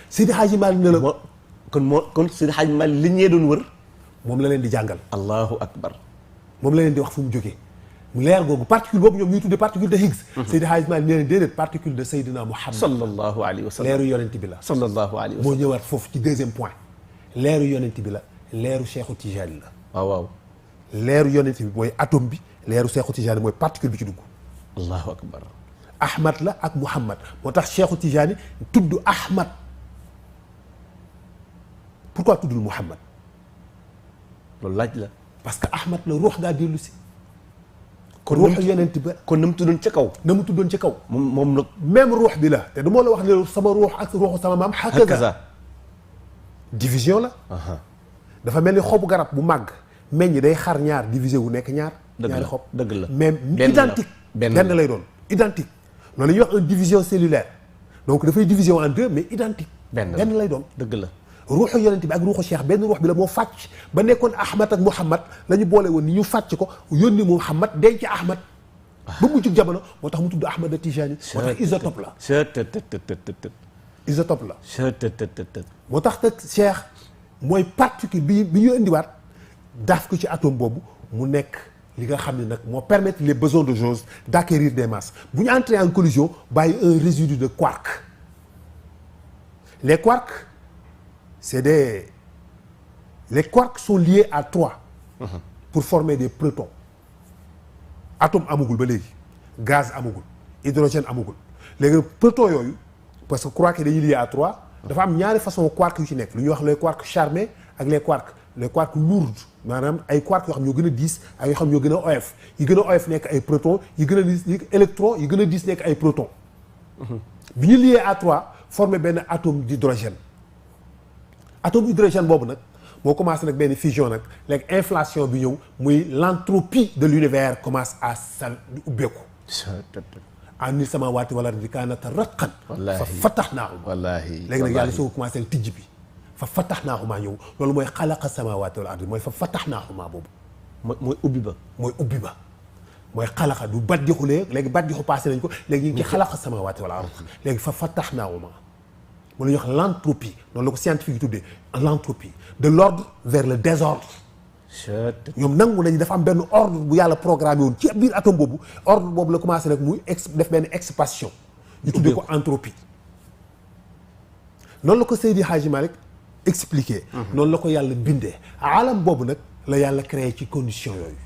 Seydi Hadji Malick ne la kon Seydi Hadji Malick li ñee doon wër moom la leen di jàngal allahu akbar moom la leen di wax fu mu jógee mu leer googu particule boobu ñoom ñuy tuddee particule de Higgs Seydi Hadji Malick nee na déedéet particule de Seydina Muhammad sallallahu alayhi wa sallam leeru yonent bi la sallallahu alayhi wa moo sallam ñëwaat foofu ci deuxième point leeru yonent bi la leeru Cheikhu Tijaani la waaw waaw leeru yonent bi mooy atome bi leeru Cheikhu Tijaani mooy particule bi ci dugg allahu akbar Ahmad la ak Muhammad moo tax Cheikhu Tijaani tudd Ahmad pourquoi tuddul Muhammad loolu laaj la parce que Ahmad la ruux gaa dellu si kon ruux yonent ba kon na mu tuddoon ca kaw na mu tuddoon ci kaw moom nag même ruux bi la te du moo la wax ne sama ruux ak ruuxu sama maam hakaza division la dafa mel ni xobu garab bu màgg meññ day xar ñaar divisé wu nekk ñaar ñaari xob dëgg la même benn identique benn lay doon identique loolu la ñuy wax une division cellulaire donc dafay division en deux mais identique benn lay doon dëgg la ruuxu yonent bi ak ruuxu cheikh benn ruux bi la moo fàcc ba nekkoon Ahmad ak Muhammad la ñu boole woon ni ñu fàcc ko yónni Muhammad denc Ahmad ba mu jug jamono moo tax mu tudd Ahmad a Tijani moo tax isotope la isotope la moo tax nag cheikh mooy particule bi ñu indiwaat daaf ko ci atome boobu mu nekk li nga xam ne nag moo permettre les besoins de Jauge d'acquérir des masses bu ñu entrer en collision bàyyi un résidu de quark les quarks les quarks sont liés à 3 pour former des protons atome amagul ba léegi gaz amagul hydrogène amagul léegi protons yooyu parce que quarks yi dañuy liés à 3 dafa am ñaari façon quarks yu ci nekk lu ñuy wax les quarks charmés ak les quarks lourds maanaam ay quarks yoo xam ñoo gën a diis ak yoo xam ñoo gën a oyof yi gën a oyof nekk ay protons yi gën a diis électrons yi gën a diis nekk ay protons bi ñu liés à 3 former benn atome d'hydrogène atome hydrogène boobu nag moo commencé nag benn fusion nag léegi inflation bi ñëw muy l'entropie de l'univers commence à ubbeeku ani samaawaati wal ardi kaanataa ratqan fa fatahnaahumaa wallaahi léegi nag yàlla soo commencé nag tijji bi fa fatahnaahumaa ñëw loolu mooy xalaqa samaawaati wal ardi mooy fa fatahnaahumaa boobu mooy ubbi ba mooy xalaqa du baddixulee léegi baddixu passé nañ ko léegi ñu ngi ci xalaqa samaawaati wal ardi léegi fa fatahnaahumaa mu la ñuy wax l'entropie noonu la ko scientifique yi tuddee l'entropie de l'ordre vers le désordre ñoom nangu nañu dafa am benn ordre bu yàlla programmé woon ci biir atome boobu ordre boobu la commencé nag muy def benn expansion ñu tuddee ko entropie noonu la ko Seydi Hadji Malick expliqué noonu la ko yàlla bindee alam boobu nag la yàlla créé ci condition yooyu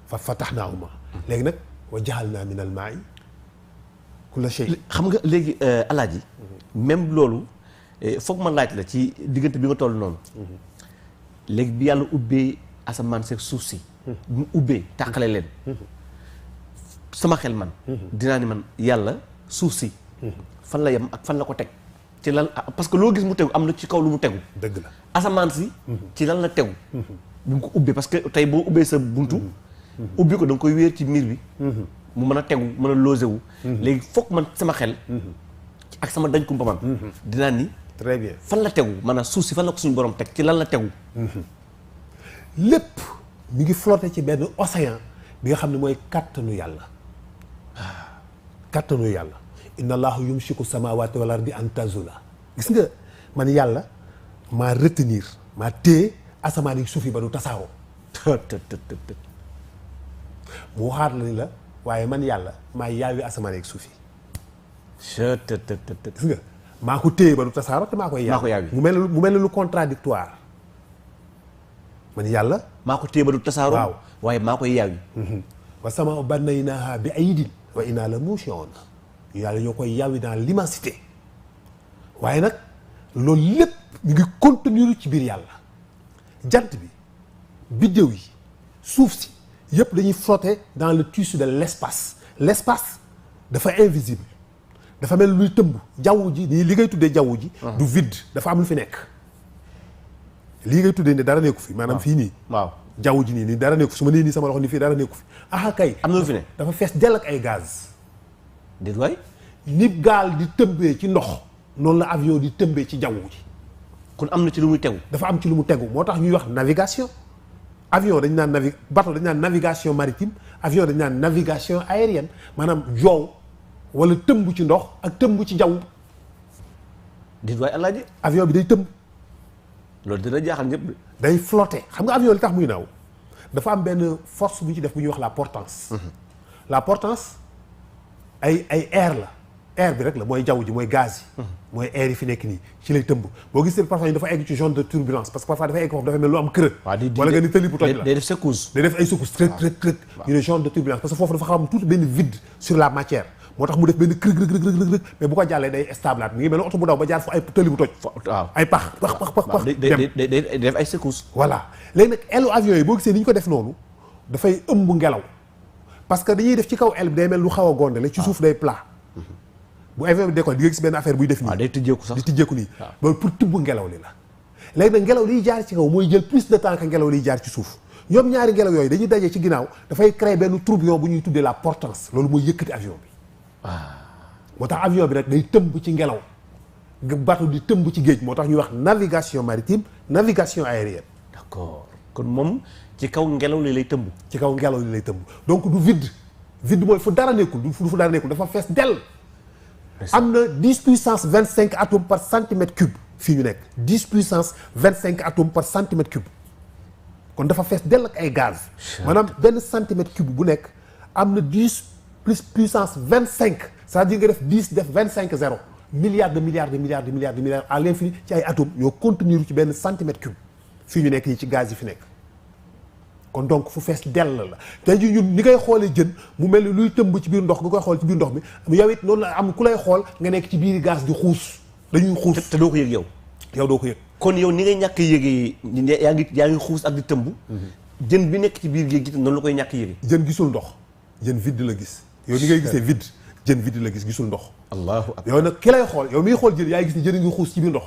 fa fatahnaahumaa léegi nag wa ja'alnaa minal maa'i kulla shay xam nga léegi alaaji même loolu foog ma laaj la ci diggante bi nga toll noonu léegi bi yàlla ubbee asamaan seeg suuf si mu ubbee tàqale leen sama xel man dinaa ni man yàlla suuf si fan la yem ak fan la ko teg ci lan parce que loo gis mu tegu am na ci kaw lu mu tegu dëgg la asamaan si ci lan la tegu bu mu ko ubbee parce que tey boo ubbee sa buntu ubbi ko da nga koy wéer ci miir bi mu mën a tegu mën a logé wu léegi foog man sama xel ak sama dañ kumpa man dinaa ni très bien fan la tegu maanaam suuf si fan la ko suñu borom teg ci lan la tegu lépp mi ngi flotté ci benn océan bi nga xam ne mooy kàttanu yàlla kàttanu yàlla inna allaha yumsiku samawati wal ardi an tazula gis nga man yàlla maa retenir maa téye asamaan yi suuf yi ba du tasaaroo mu waxaat la ni la waaye man yàlla maa yaawi asamaan yi suuf yi gis nga maa ko téye ba du tasaaroo te maa koy yaawi mu mel ne lu contradictoire man yàlla maa ko téye ba du tasaaroo waaw waaye maa koy yaawi wa samaa banaynaahaa bi aydin wa innaa la muusi'uun yàlla ñoo koy yaawi dans l'immensité waaye nag loolu lépp ñu ngi contenir ci biir yàlla jant bi biddéew yi suuf si yëpp dañuy flotter dans le tissu de l'espace l'espace dafa invisible dafa mel luy tëmb jaww ji nii li ngay tuddee jaww ji du vide dafa am lu fi nekk lii ngay tuddee ni dara nekku fi maanaam fii nii waaw jaww ji nii dara nekku fi su ma nee nii sama loxo ni fii dara nekku fi aha kay am na lu fi ne dafa fees dell ak ay gaz déet waay ni gaal di tëmbee ci ndox noonu la avion di tëmbee ci jaww ji kon am na ci lu muy tegu dafa am ci lu mu tegu moo tax ñuy wax navigation avion dañ naan bateau dañ naan navigation maritime avion dañ naan navigation aérienne maanaam joow wala tëmb ci ndox ak tëmb ci jaww déet waay alaaji avion bi day tëmb loolu dina jaaxal ñëpp day flotter xam nga avion li tax muy naaw dafa am benn force bu ñu ci def bu ñuy wax la portance la portance ay air la air bi rek la mooy jaww ji mooy gaz yi mooy air yi fi nekk nii ci lay tëmb boo gisee parfois ñu dafa egg ci zone de turbulence parce que parfois dafa egg foofu dafa mel lu am creux wala nga ni tëli bu toj la day def secousse day def ay secousse creux ñu ne zone de turbulence parce que foofu dafa xam tuuti benn vide sur la matière moo tax mu def benn creux mais bu ko jàllee day stable mi ngi mel ne oto bu daw ba jaar fu ay tëli bu toj waaw ay pax day def ay secousse voilà léegi nag ailu avion yi boo gisee ni ñu ko def noonu dafay ëmb ngelaw parce que dañuy def ci kaw aile bi day mel lu xaw a gondale ci suuf day plat bu avion bi décolle di nga gis benn affaire buy def nii day tijjeeku sax di tijjeeku nii loolu pour tibb ngelaw li la léegi nag ngelaw liy jaar ci kaw mooy jël plus de temps que ngelaw liy jaar ci suuf ñoom ñaari ngelaw yooyu dañuy dajee ci ginnaaw dafay créer benn tourbillon bu ñuy tuddee la portance loolu mooy yëkkati avion bi moo tax avion bi nag day tëmb ci ngelaw bateau di tëmb ci géej moo tax ñuy wax navigation maritime navigation aérienne d'accord kon moom ci kaw ngelaw li lay tëmb ci kaw ngelaw li lay tëmb donc du vide mooy fu dara nekkul du fu dara nekkul dafa fees dell am na 10 puissance 25 atomes par centimètre cube fii ñu nekk 10 puissance 25 atomes par centimètre cube kon dafa fees dell ak ay gaz maanaam benn centimètre cube bu nekk am na 10 plus puissance 25 c'est-à-dire nga def 10 def 25 zéro milliards à l'infini ci ay atomes yoo contenir ci benn centimètre cube fii ñu nekk nii ci gaz yi fi nekk kon donc fu fees dell la tey jii ñun ni ngay xoolee jën mu mel ni luy tëmb ci biir ndox nga koy xool ci biir ndox mi yow it noonu la am ku lay xool nga nekk ci biir gaz di xuus dañuy xuus te doo ko yëg yow doo ko yëg kon yow ni ngay ñàkk yëgee yaa ngi xuus ak di tëmb jën bi nekk ci biir géej gi noonu la koy ñàkk yëgee jën gisul ndox jën vide la gis yow ni ngay gisee vide jën vide la gis gisul ndox allahu akbar yow nag ki lay xool yow miy xool jën yaay gis ni jën a ngi xuus ci biir ndox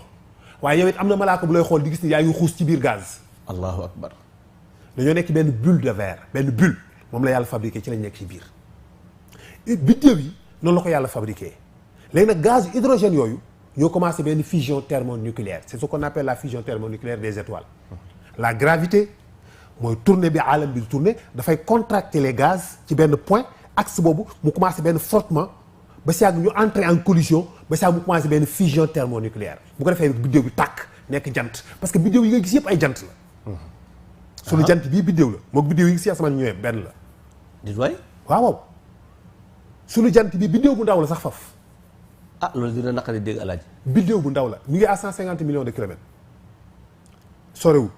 waaye yow it am na malaaka bu lay xool di gis ni yaa ngi xuus ci biir gaz. allahu akbar. dañoo nekk benn bulle de verre benn bulle moom la yàlla fabriqué ci lañ nekk ci biir biddéew yi noonu la ko yàlla fabriqué léegi nag gaz hydrogène yooyu ñoo commencé benn fusion thermonucléaire c'est ce qu'on appelle la fusion thermonucléaire des étoiles. La gravité mooy tourner bi alam bi di tourner dafay contracter les gaz ci benn point axe boobu mu commencé benn frottement ba si yàgg ñu entrer en collision ba si yàgg mu commencé benn fusion thermonucléaire bu ko defee biddéew bi tàkk nekk jant parce que biddéew yi nga gis yëpp ay jant la. suñu jant bii biddéew la moom biddéew yi ngi si asamaan ñëwee benn la. di waay. waaw suñu jant bi biddéew bu ndaw la sax faf. ah loolu dina naqari dégg alaaji. biddéew bu ndaw la mi ngi à 150 millions de kilomètres sorewul.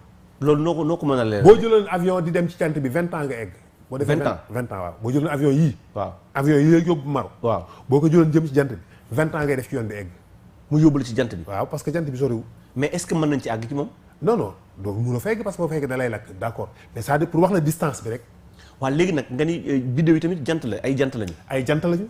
loolu noo ko mën a leer. boo jëloon avion di dem ci jant bi 20 ans nga egg. boo defee 20 ans 20 ans waaw boo jëloon avion yii. waaw avion yi lay yóbbu Maroc. waaw boo ko jëloon jëm ci jant bi 20 ans ngay def ci yoon bi egg. mu yóbbu la ci jant bi. waaw parce que jant bi sorewul. mais est-ce que mën nañ ci àgg ci moom. non non doo mun a fekk parce que boo fekkee da lay lakk d'accord mais ça pour wax la distance bi rek. waaw léegi nag nga ni biddéew yi tamit jant la ay jant lañu. ay jant lañu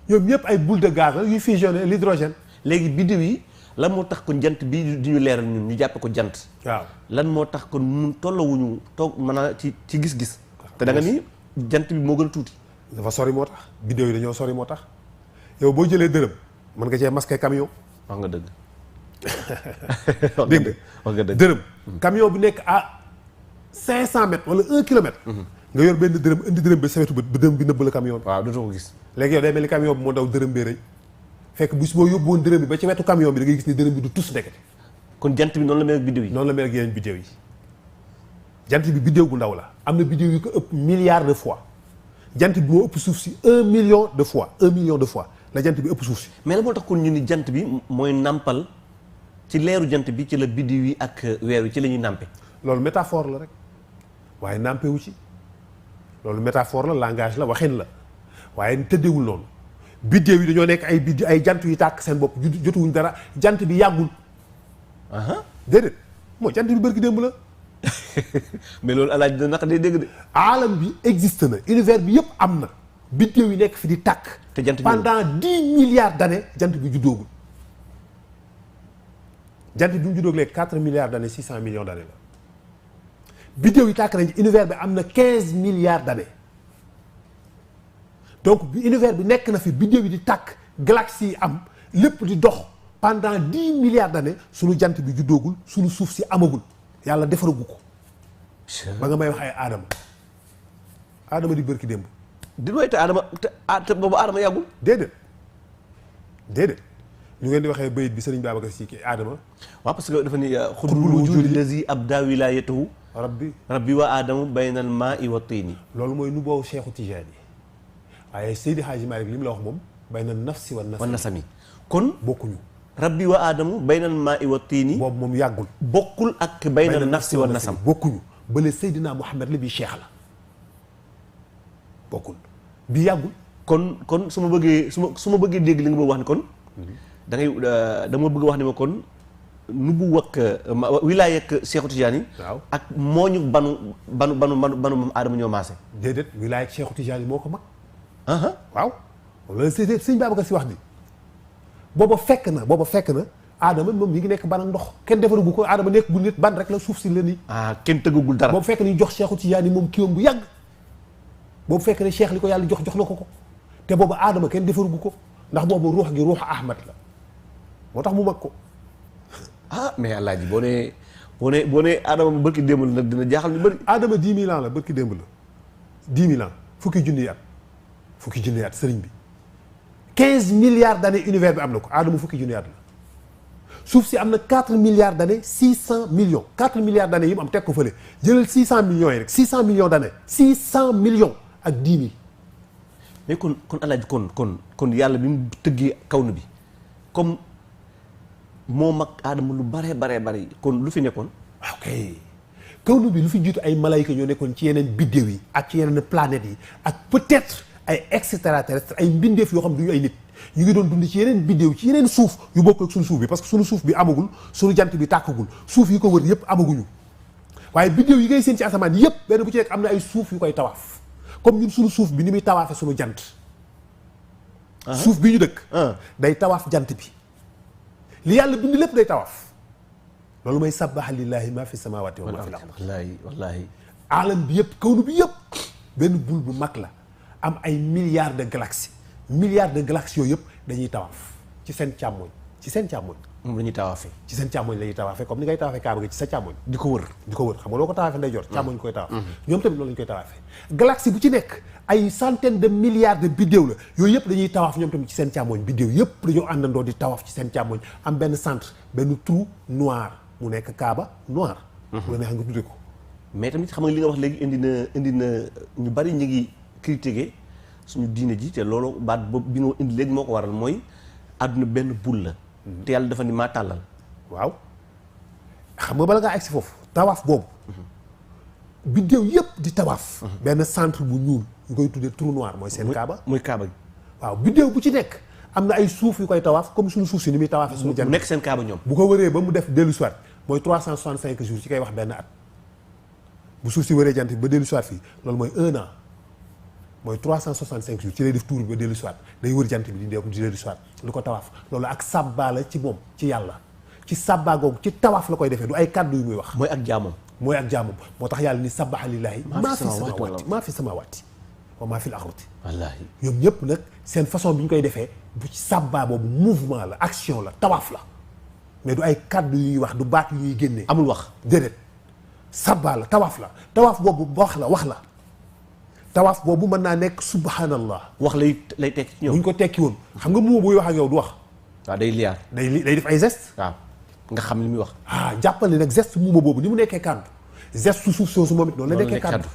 ñoom ñëpp ay boule de gaz la yuy fusionner l'hydrogène. léegi biddéew yi lan moo tax kon jant bi di ñu leeral ñun ñu jàppe ko jant. waaw lan moo tax kon mun tollawuñu toog mën a ci gis-gis. te da nga ni jant bi moo gën a tuuti. dafa sori moo tax biddéew yi dañoo sori moo tax yow boo jëlee dërëm mën nga cee masquer camion. wax nga dëgg. dégg wax nga dëgg dërëm. camion bu nekk à 500 mètres wala 1 kilomètre. nga yor benn dërëm indi dërëm bi sa wetu ba dërëm bi nëbb la camion bi. waaw dootoo ko gis. léegi yow day mel ni camion bi moo daw dërëm bee rëy fekk bis boo yóbbu woon dërëm bi ba ci wetu camion bi da ngay gis ni dërëm bi du tus ndekete. kon jant bi noonu la mel ak biddéew yi. noonu la mel ak yeneen biddéew yi jant bi biddéew bu ndaw la am na biddéew yu ko ëpp milliards de fois jant bi moo ëpp suuf si 1 million de fois 1 million de fois la jant bi ëpp suuf si. mais la moo tax kon ñu ni jant bi mooy nàmpal ci leeru jant bi ci la biddéew yi ak weer wi ci la ñuy nàmpe. loolu métaphore la rek waaye nàmpe wu ci loolu métaphore la langage la waxin la waaye tëddeewul noonu biddéew yi dañoo nekk ay jant yu tàkk seen bopp jotuwuñ dara jant bi yàggul. déedéet moo jant bi bërki démb la. mais loolu alaaj dina naka day dégg de. aalam bi existe na univers bi yëpp am na biddéew yi nekk fi di tàkk. te jant bi pendant 10 milliards d'années jant bi juddoogul jant bi mu juddoog léegi 4 milliards d'années 600 millions d'années la biddéew yi tàkk nañ univers bi am na 15 milliards d'années donc bi univers bi nekk na fi biddéew yi di tàkk galaxies yi am lépp di dox pendant 10 milliards d'années sunu jant bi juddoogul sunu suuf si amagul yàlla defaragu ko. ba nga may wax ay aadama di bërki démb. di doy te te boobu aadama yàggul. déedéet ñu ngeen di waxee bayit bi Sëriñ Babacar Si kii aadama. waaw parce que dafa ni xutbul wujudi lazi abda wilayatahu rabbi wa aadamu baynal maa'i wa tiini. loolu mooy nu boobu Cheikhu Tijaani waaye Seydi Hadji Malick li mu la wax moom bayna nafsi wa nasami kon bokkuñu. rabbi wa aadamu baynal maa'i wa tiini. boobu moom yàggul. bokkul ak bayna nafsi wa nasam. bokkuñu bële Seydina Muhammad la bi Cheikh la bokkul bi yàggul. kon su ma bëggee dégg li nga bëgg wax ni kon. da ngay dama bëgg wax ni ma kon nu bu wakk wilaaya ak Cheikhu Tijaani. waaw ak mooñu banu moom aadama ñoo maase. déedéet wilaaya ak Cheikhu Tijaani moo ko mag. waaw. loolu sëñ Babacar Si wax ni booba fekk na aadama moom mi ngi nekk ban ak ndox kenn defaragu ko aadama nekk gu nit ban rek la suuf si la nii. kenn tëggagul dara. boobu fekk na ñu jox Cheikhu Tijaani moom kiiwam bu yàgg boobu fekk ne Cheikh li ko yàlla jox na ko te boobu aadama kenn defaragu ko ndax boobu ruux gi ruux Ahmad la moo tax mu mag ko. mais alaaji boo nee aadama mu bërki démb la nag dina jaaxal ñu bëri. aadama 10 000 ans la bërki démb la 10 000 ans fukki junni at sëriñ bi 15 milliards d'années univers bi am na ko aadama fukki junni at la suuf si am na 4 milliards d'années 600 millions 4 milliards d'années yi mu am teg ko fële jëlal 600 millions yi rek 600 millions d'années 600 millions ak 10 000. mais kon alaaji kon yàlla bi mu tëggee kawnu bi comme moo mag aadama lu bare kon lu fi nekkoon. ok kawnu bi lu fi jiitu ay malayka ñoo nekkoon ci yeneen biddéew yi ak ci yeneen planètes yi ak peut-être ay extraterrestres ay mbindeef yoo xam du ñu ay nit ñu ngi doon dund ci yeneen biddéew ci yeneen suuf yu bokk ak suñu suuf bi parce que suñu suuf bi amagul suñu jant bi tàkkagul suuf yi ko wër yëpp amaguñu waaye biddéew yi ngay seen ci asamaan yëpp benn bu ci nekk am na ay suuf yu koy tawaaf comme ñun suñu suuf bi ni muy tawaafe suñu jant. suuf bi ñu dëkk. day tawaaf jant bi li yàlla bind lépp day tawaaf loolu mooy sabbaha lillahi ma fi samawati wa ma fi l-ard. wallaahi. alam bi yëpp kawnu bi yëpp benn boule bu mag la am ay milliards de galaxies yooyu yëpp dañuy tawaaf ci seen càmmoñ moom la ñuy tawaafee ci seen càmmoñ la ñuy tawaafee comme ni ngay tawaafee kaaba gi ci sa càmmoñ di ko wër xam nga loo ko tawaafee ndeyjoor càmmoñ koy tawaaf ñoom tamit loolu la ñu koy tawaafee galaxie bu ci nekk ay centaines de milliards de biddéew la yooyu yëpp dañuy tawaaf ñoom tamit ci seen càmmoñ biddéew yëpp dañoo àndandoo di tawaaf ci seen càmmoñ am benn centre benn trou noir mu nekk kaaba noir bu la neex nga tudde ko mais tamit xam nga li nga wax léegi indi na ñu bari ñu ngi critiquer suñu diine ji te loolu baat boobu bi nga indi léegi moo ko waral mooy àdduna benn boule la te yàlla dafa ni maa tàllal waaw xam nga bala ngaa egsi foofu tawaaf boobu biddéew yëpp di tawaaf benn centre bu ñuul ñu koy tuddee trou noir mooy seen kaaba mooy kaaba gi waaw biddéew bu ci nekk am na ay suuf yu koy tawaaf comme suñu suuf si ni muy tawaafee suñu jant nekk seen kaaba ñoom bu ko wëree ba mu def dellu soit mooy 365 jours ci koy wax benn at bu suuf si wëree jant bi ba dellu soit fii loolu mooy 1 an mooy 365 jours ci lay def tour bi ba dellu soit day wër jant bi di dellu soit lu ko tawaaf loolu ak sàbbaa la ci moom ci yàlla ci sàbbaa googu ci tawaaf la koy defee du ay kàddu yu muy wax mooy ak jaamam moo tax yàlla ni sabbaha lillahi maa fi samawati wa maa fi l-ardi wallaahi ñoom ñëpp nag seen façon bi ñu koy defee bu ci sàbbaa boobu mouvement la action la tawaaf la mais du ay kàddu yu ñuy wax du baat yu ñuy génnee amul wax déedéet sàbbaa la tawaaf boobu wax la tawaaf boobu mën naa nekk subhanallah wax lay tekki ci ñoom bu ñu ko tekki woon xam nga moo buy wax ak yow du wax waaw day liyaar day def ay geste waaw nga xam li muy wax jàppal ni nag geste muuma boobu ni mu nekkee kàddu geste su suuf soosu moom it noonu la nekkee kàddu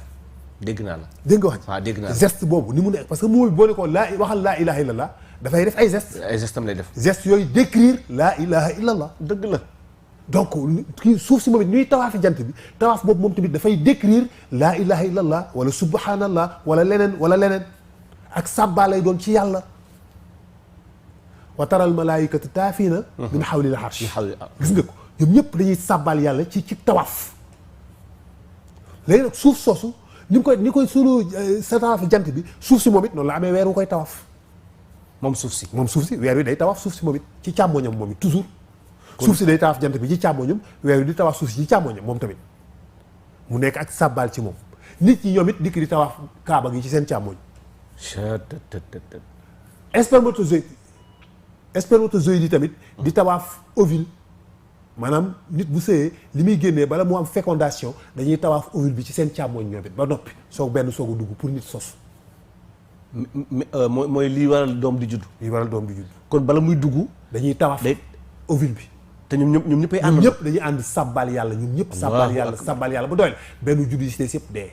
dégg naa la dégg nga wax waaw dégg naa la geste boobu ni mu nekk parce que muuma bi boo ne ko waxal laa ilaha illallah dafay def ay geste am lay def geste yooyu décrire laa ilaha illallah dëgg la donc kii suuf si moom it ñuy tawaafi jant bi tawaaf boobu moom tamit dafay décrire laa ilaha illallah wala subhanallah wala leneen ak sàbbaa lay doon ci yàlla wa taral malaayikata taafiina min hawlil arsh gis nga ko ñoom ñëpp dañuy sàbbaal yàlla ci tawaaf léegi nag suuf soosu ni koy sunu sa tawaafi jant bi suuf si moom it noonu la amee weer wu koy tawaaf moom suuf si weer wi day tawaaf suuf si moom it ci càmmoñam moom it toujours suuf si day tawaaf jant bi ci càmmoñam weer wi di tawaaf suuf si ci càmmoñam moom tamit mu nekk ak sàbbaal ci moom nit ñi ñoom it dikk di tawaaf kaaba gi ci seen càmmoñ spermatozoïde yi tamit di tawaaf ovule maanaam nit bu sëyee li muy génnee bala mu am fécondation dañuy tawaaf ovule bi ci seen càmmoñ ñoom it ba noppi soog a dugg pour nit sos mooy lii waral doom di judd kon bala muy dugg dañuy tawaaf ovule bi te ñoom ñëppay ànd ñëpp dañuy ànd sàbbal yàlla ñoom ñëpp sàbbal yàlla ba doy la benn juddu yi si des yëpp dee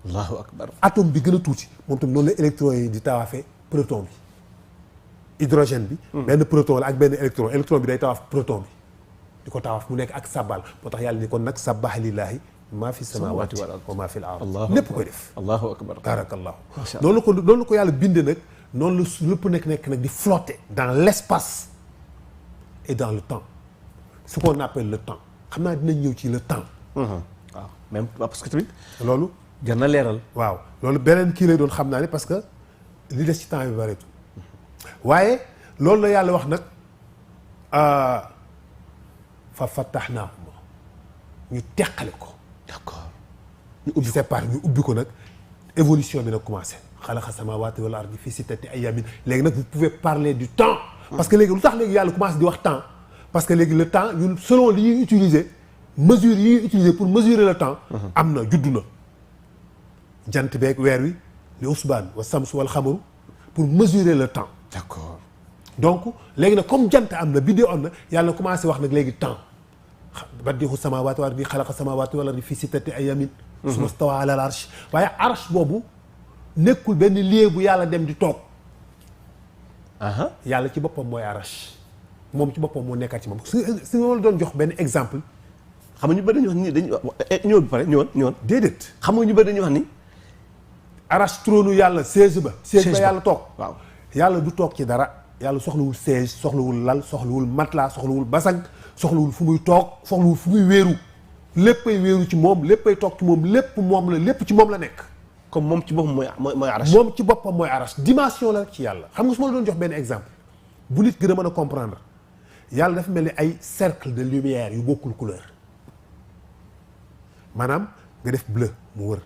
allahu akbar atome bi gën a tuuti moom tam noonu la électron yi di tawaafee proton bi hydrogène bi benn proton la ak benn électron bi day tawaaf proton bi di ko tawaaf mu nekk ak sàbbal moo tax yàlla ni kon nag sabbaha lillahi maa fi samawati wa maa fi l-ard lépp koy def allahu akbar barakallahu noonu la ko yàlla binde nag noonu la lépp nekk nag di flotter dans l'espace et dans le temps ce qu'on appelle le temps xam naa dinañ ñëw ci le temps waaw même parce que tamit loolu jar na leeral waaw loolu beneen kii lay doon xam naa ne parce que li des ci temps bi bareetu waaye loolu la yàlla wax nag fa fattahnahuma ñu teqale ko d'accord ñu ubbi ko nag évolution bi nag commencé xalaqa samawati wal ardi fi sittati ayamin léegi nag vous pouvez parler du temps parce que léegi lu tax léegi yàlla commencé di wax temps parce que léegi le temps ñun selon li ñuy utiliser mesure yi ñuy utiliser pour mesurer le temps am na juddu na jant beeg weer wi li usbaan wa samsu wal xamaru pour mesurer le temps d'accord donc léegi nag comme jant am na biddew am na yàlla commencé wax nag léegi temps badiixu samaawaati wal ardi xalaqa samaawaati wal ardi fi sittati ayamin summa stawaa alal arsh waaye arsh boobu nekkul benn lieu bu yàlla dem di toog yàlla ci boppam mooy arsh moom ci boppam moo nekkaat ci moom si ma la doon jox benn exemple xam nga ñu bëri dañuy wax ni ñëwoon bi pare ñëwoon déedéet xam nga ñu bëri dañuy wax ni arsh trône yàlla siège ba yàlla toog waaw yàlla du toog ci dara yàlla soxlawul siège soxlawul lal soxlawul matelas soxlawul basang soxlawul fu muy toog soxlawul fu muy wéeru léppay wéeru ci moom léppay toog ci moom lépp moom la lépp ci moom la nekk comme moom ci boppam mooy arash moom ci boppam mooy arash dimension la ci yàlla xam nga su ma la doon jox benn exemple bu nit gën a mën a comprendre yàlla dafa mel ni ay cercle de lumière yu bokkul couleur maanaam nga def bleu mu wër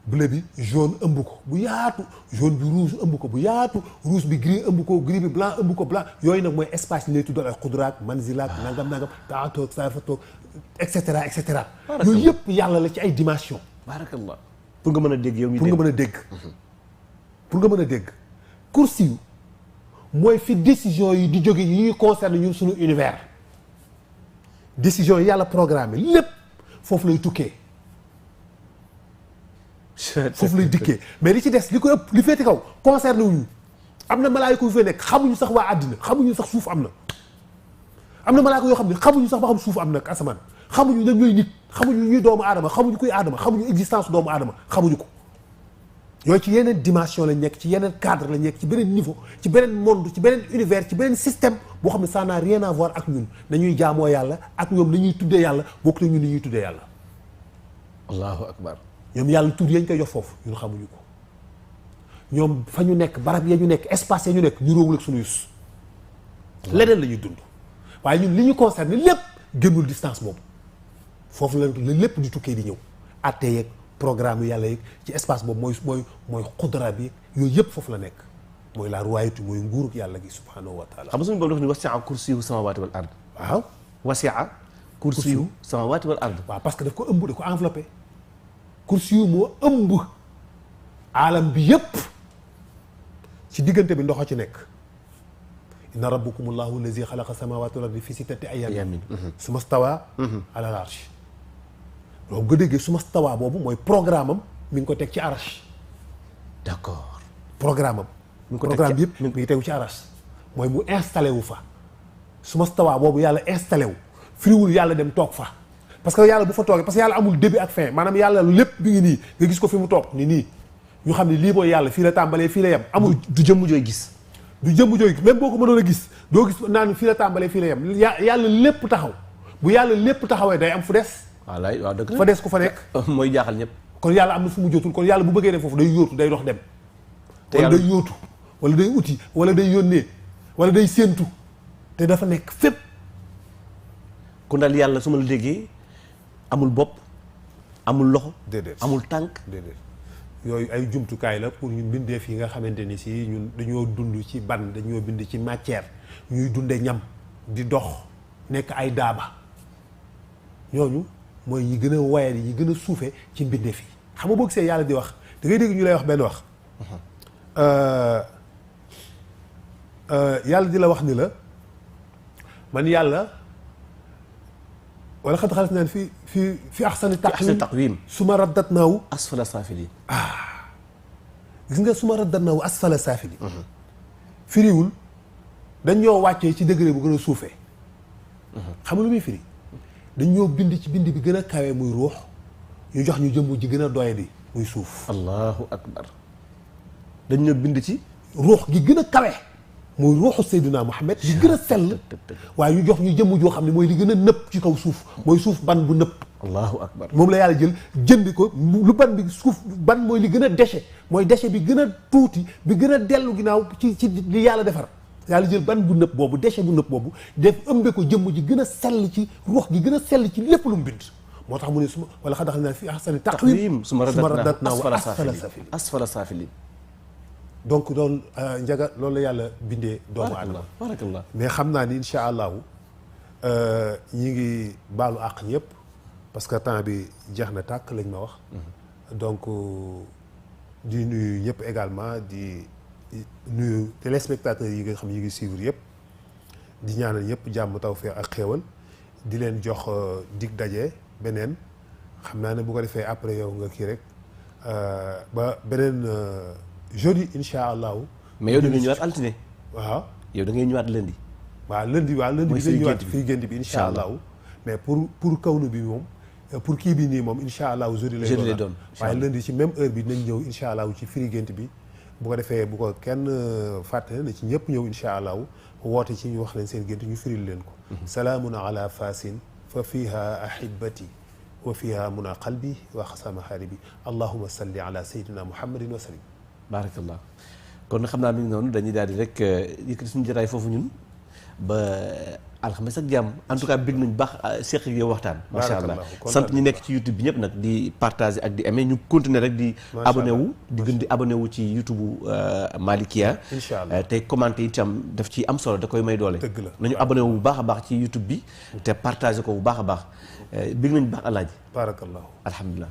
bleu bi jaune ëmb ko bu yaatu jaune bi rouge ëmb ko bu yaatu rouge bi gris ëmb ko gris bi blanc ëmb ko blanc yooyu nag mooy espace yi lay tuddal ay xudraak manzilaak nangam taatoog saafatoog et cetera et cetera yooyu yëpp yàlla la ci ay dimension baarakallah pour nga mën a dégg yow mi pour nga mën a dégg pour nga mën a dégg kursi yu mooy fi décision yi di jóge yi ñuy concerne ñun suñu univers décision yi yàlla programmé lépp foofu lay tukkee foofu lay dikkee mais li ci des li ko ëpp li féete kaw concerne wuñu am na malaayika yu fay nekk xamuñu sax waa àddina xamuñu sax suuf am na malaayika yoo xam ne xamuñu sax ba xam suuf am na ak asamaan xamuñu ñan ñooy nit xamuñu ñuy doomu aadama xamuñu kuy aadama xamuñu existence doomu aadama xamuñu ko yooyu ci yeneen dimension la nekk ci yeneen cadre la nekk ci beneen niveau ci beneen monde ci beneen univers ci beneen système boo xam ne ça n'a rien à voir ak ñun nañuy jaamoo yàlla ak ñoom nañuy tuddee yàlla bokk na ñun ni ñuy tuddee yàlla allahu akbar ñoom yàlla tur yañ koy jox foofu ñun xamuñu ko ñoom fa ñu nekk barab ya ñu nekk espace ya ñu nekk ñu róowul ak suñu yus leneen la ñuy dund waaye ñun li ñu concerné lépp génnul distance boobu foofu la lépp di tukkee di ñëw atte yeeg programme yàlla yeeg ci espace boobu mooy xudra bi yooyu yëpp foofu la nekk mooy la royauté mooy nguurug yàlla gi subhanahu wa taala xam nga suñu boobu dafa ni wasi'a kursiyuhu samawati wal ard waaw wasi'a kursiyuhu samawati wal ard waaw parce que daf ko ëmb da ko enveloppé kursi yu moo ëmb aalam bi yëpp ci diggante bi ndoxo ci nekk inna rabbukumullahu allazi xalaqa samawati wal ardi fi sittati ayyamin summa stawa ala al-arsh donc nga déggee summa stawa boobu mooy programme am mi ngi ko teg ci arash d'accord programme am programme bi yëpp mi ngi tegu ci arash mooy mu installé wu fa summa stawa boobu yàlla installé wu firiwul yàlla dem toog fa parce que yàlla bu fa toogee parce que yàlla amul début ak fin maanaam yàlla lépp bi ngi nii nga gis ko fi mu toog nii ñu xam ne lii mooy yàlla fii la tàmbalee fii la yem amul du jëmm jooy gis même boo ko mënoon a gis doo gis naan fii la tàmbalee fii la yem yàlla lépp taxaw bu yàlla lépp taxawee day am fu des waaw dëgg fa des ku fa nekk mooy jaaxal ñëpp kon yàlla am na fu mu jotul kon yàlla bu bëggee dem foofu day yóotu day dox dem wala day yóotu wala day uti wala day yónnee wala day séentu te dafa nekk fépp kon daal yàlla su ma la déggee amul bopp amul loxo déedéet amul tànk déedéet yooyu ay jumtukaay la pour ñu mbindeef yi nga xamante ni si ñun dañoo dund ci ban dañoo bind ci matière ñuy dunde ñam di dox nekk ay daaba ñooñu mooy ñi gën a wayal yi gën a suufe ci mbindeef yi xam nga boo gisee yàlla di wax da ngay dégg ñu lay wax benn wax yàlla di la wax ni la man yàlla wala xad xalas naan fi ahsani taqwim suma raddatnaahu asfala saafiliin gis nga suma raddatnaahu asfala saafiliin firiwul dañ ñoo wàccee ci degré bu gën a suufee xam nga lu muy firi dañ ñoo bind ci bind bi gën a kawe muy ruux ñu jox ñu jëmm ji gën a doyadi muy suuf allahu akbar dañ ñoo bind ci ruux gi gën a kawe mooy ruuxu Seydina Muhammad li gën a sell waaye ñu jox ñu jëmm joo xam ne mooy li gën a nëpp ci kaw suuf mooy suuf ban bu nëpp allahu akbar moom la yàlla jël jëndi ko lu ban bi suuf ban mooy li gën a déchet mooy déchet bi gën a tuuti bi gën a dellu ginnaaw ci li yàlla defar yàlla jël ban bu nëpp boobu déchet bu nëpp boobu def ëmbe ko jëmm ji gën a sell ci ruux gi gën a sell ci lépp lu mu bind moo tax mu ne suma wala xadax naa fi ahsani taqwiim suma raddatnaahu asfala saafiliin donc loolu njaga loolu la yàlla bindee doomu aadama barakallah mais xam naa ni insha allahu ñi ngi baalu àq ñëpp parce que temps bi jeex na tàkk lañ ma wax donc di nuyu ñëpp également di nuyu téléspectateurs yi nga xam yi ngi suivre yëpp di ñaanal ñëpp jàmm tawfeex ak xéewal di leen jox dig daje beneen xam naa ne bu ko defee après yow nga kii rek ba beneen jeudi incha allahu. mais yow da ngay ñëwaat altine. waaw yow da ngay ñëwaat lundi. waaw lundi bi dañuy ñëwaat fii gént bi incha allahu. mais pour kawnu bi moom pour kii bi nii moom incha allahu jeudi lay doon waaye lundi ci même heure bi dinañ ñëw incha allahu ci firi gént bi bu ko defee bu ko kenn fàtte na ci ñëpp ñëw incha allahu woote ci ñu wax leen seen gént ñu firil leen ko. salaamun ala fasin fa fiha ahibati wa fiha muna qalbi wa xasama xaaribi allahuma salli ala sayyidina muhammadin wa sallim. baarakallah kon xam naa mi ngi noonu dañuy daal di rek yëkkati suñu jotaay foofu ñun ba alxames ak jàmm en tout cas bëgg nañu baax seq ak yow waxtaan. macha allah sant ñi nekk ci YouTube bi ñëpp nag di partager ak di aimer ñu continuer rek di. abonné wu di gën di abonné wu ci YouTube Malikia. incha allah tey commenter itam daf ci am solo da koy may doole. dëgg la nañu abonné wu bu baax a baax ci YouTube bi. te partager ko bu baax a baax bëgg nañu baax alaaji. barakallahu alhamdulilah.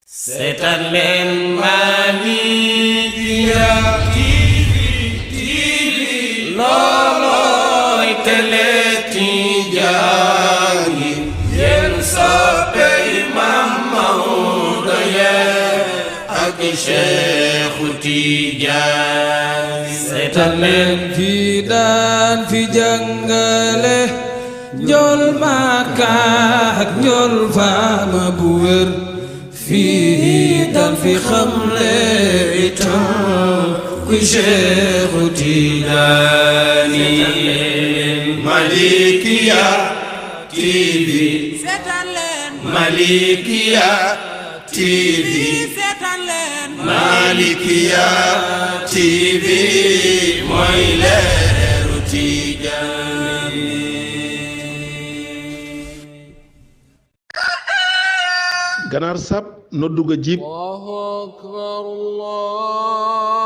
seetaan leen Malikia TV loolooy télé Tijaan yi yéen soppey Maam Maodo ak Seexu Tijaan seetaan leen fi daan fi jàngale njool Makka ak njool Faama bu wér fii daan fi xamle itam kuy Seexu Tijaani Malikia TV Malikia TV Malikia TV mooy leeru Tijaani. ganaar sab noddu ga jib Allahu akbar Allah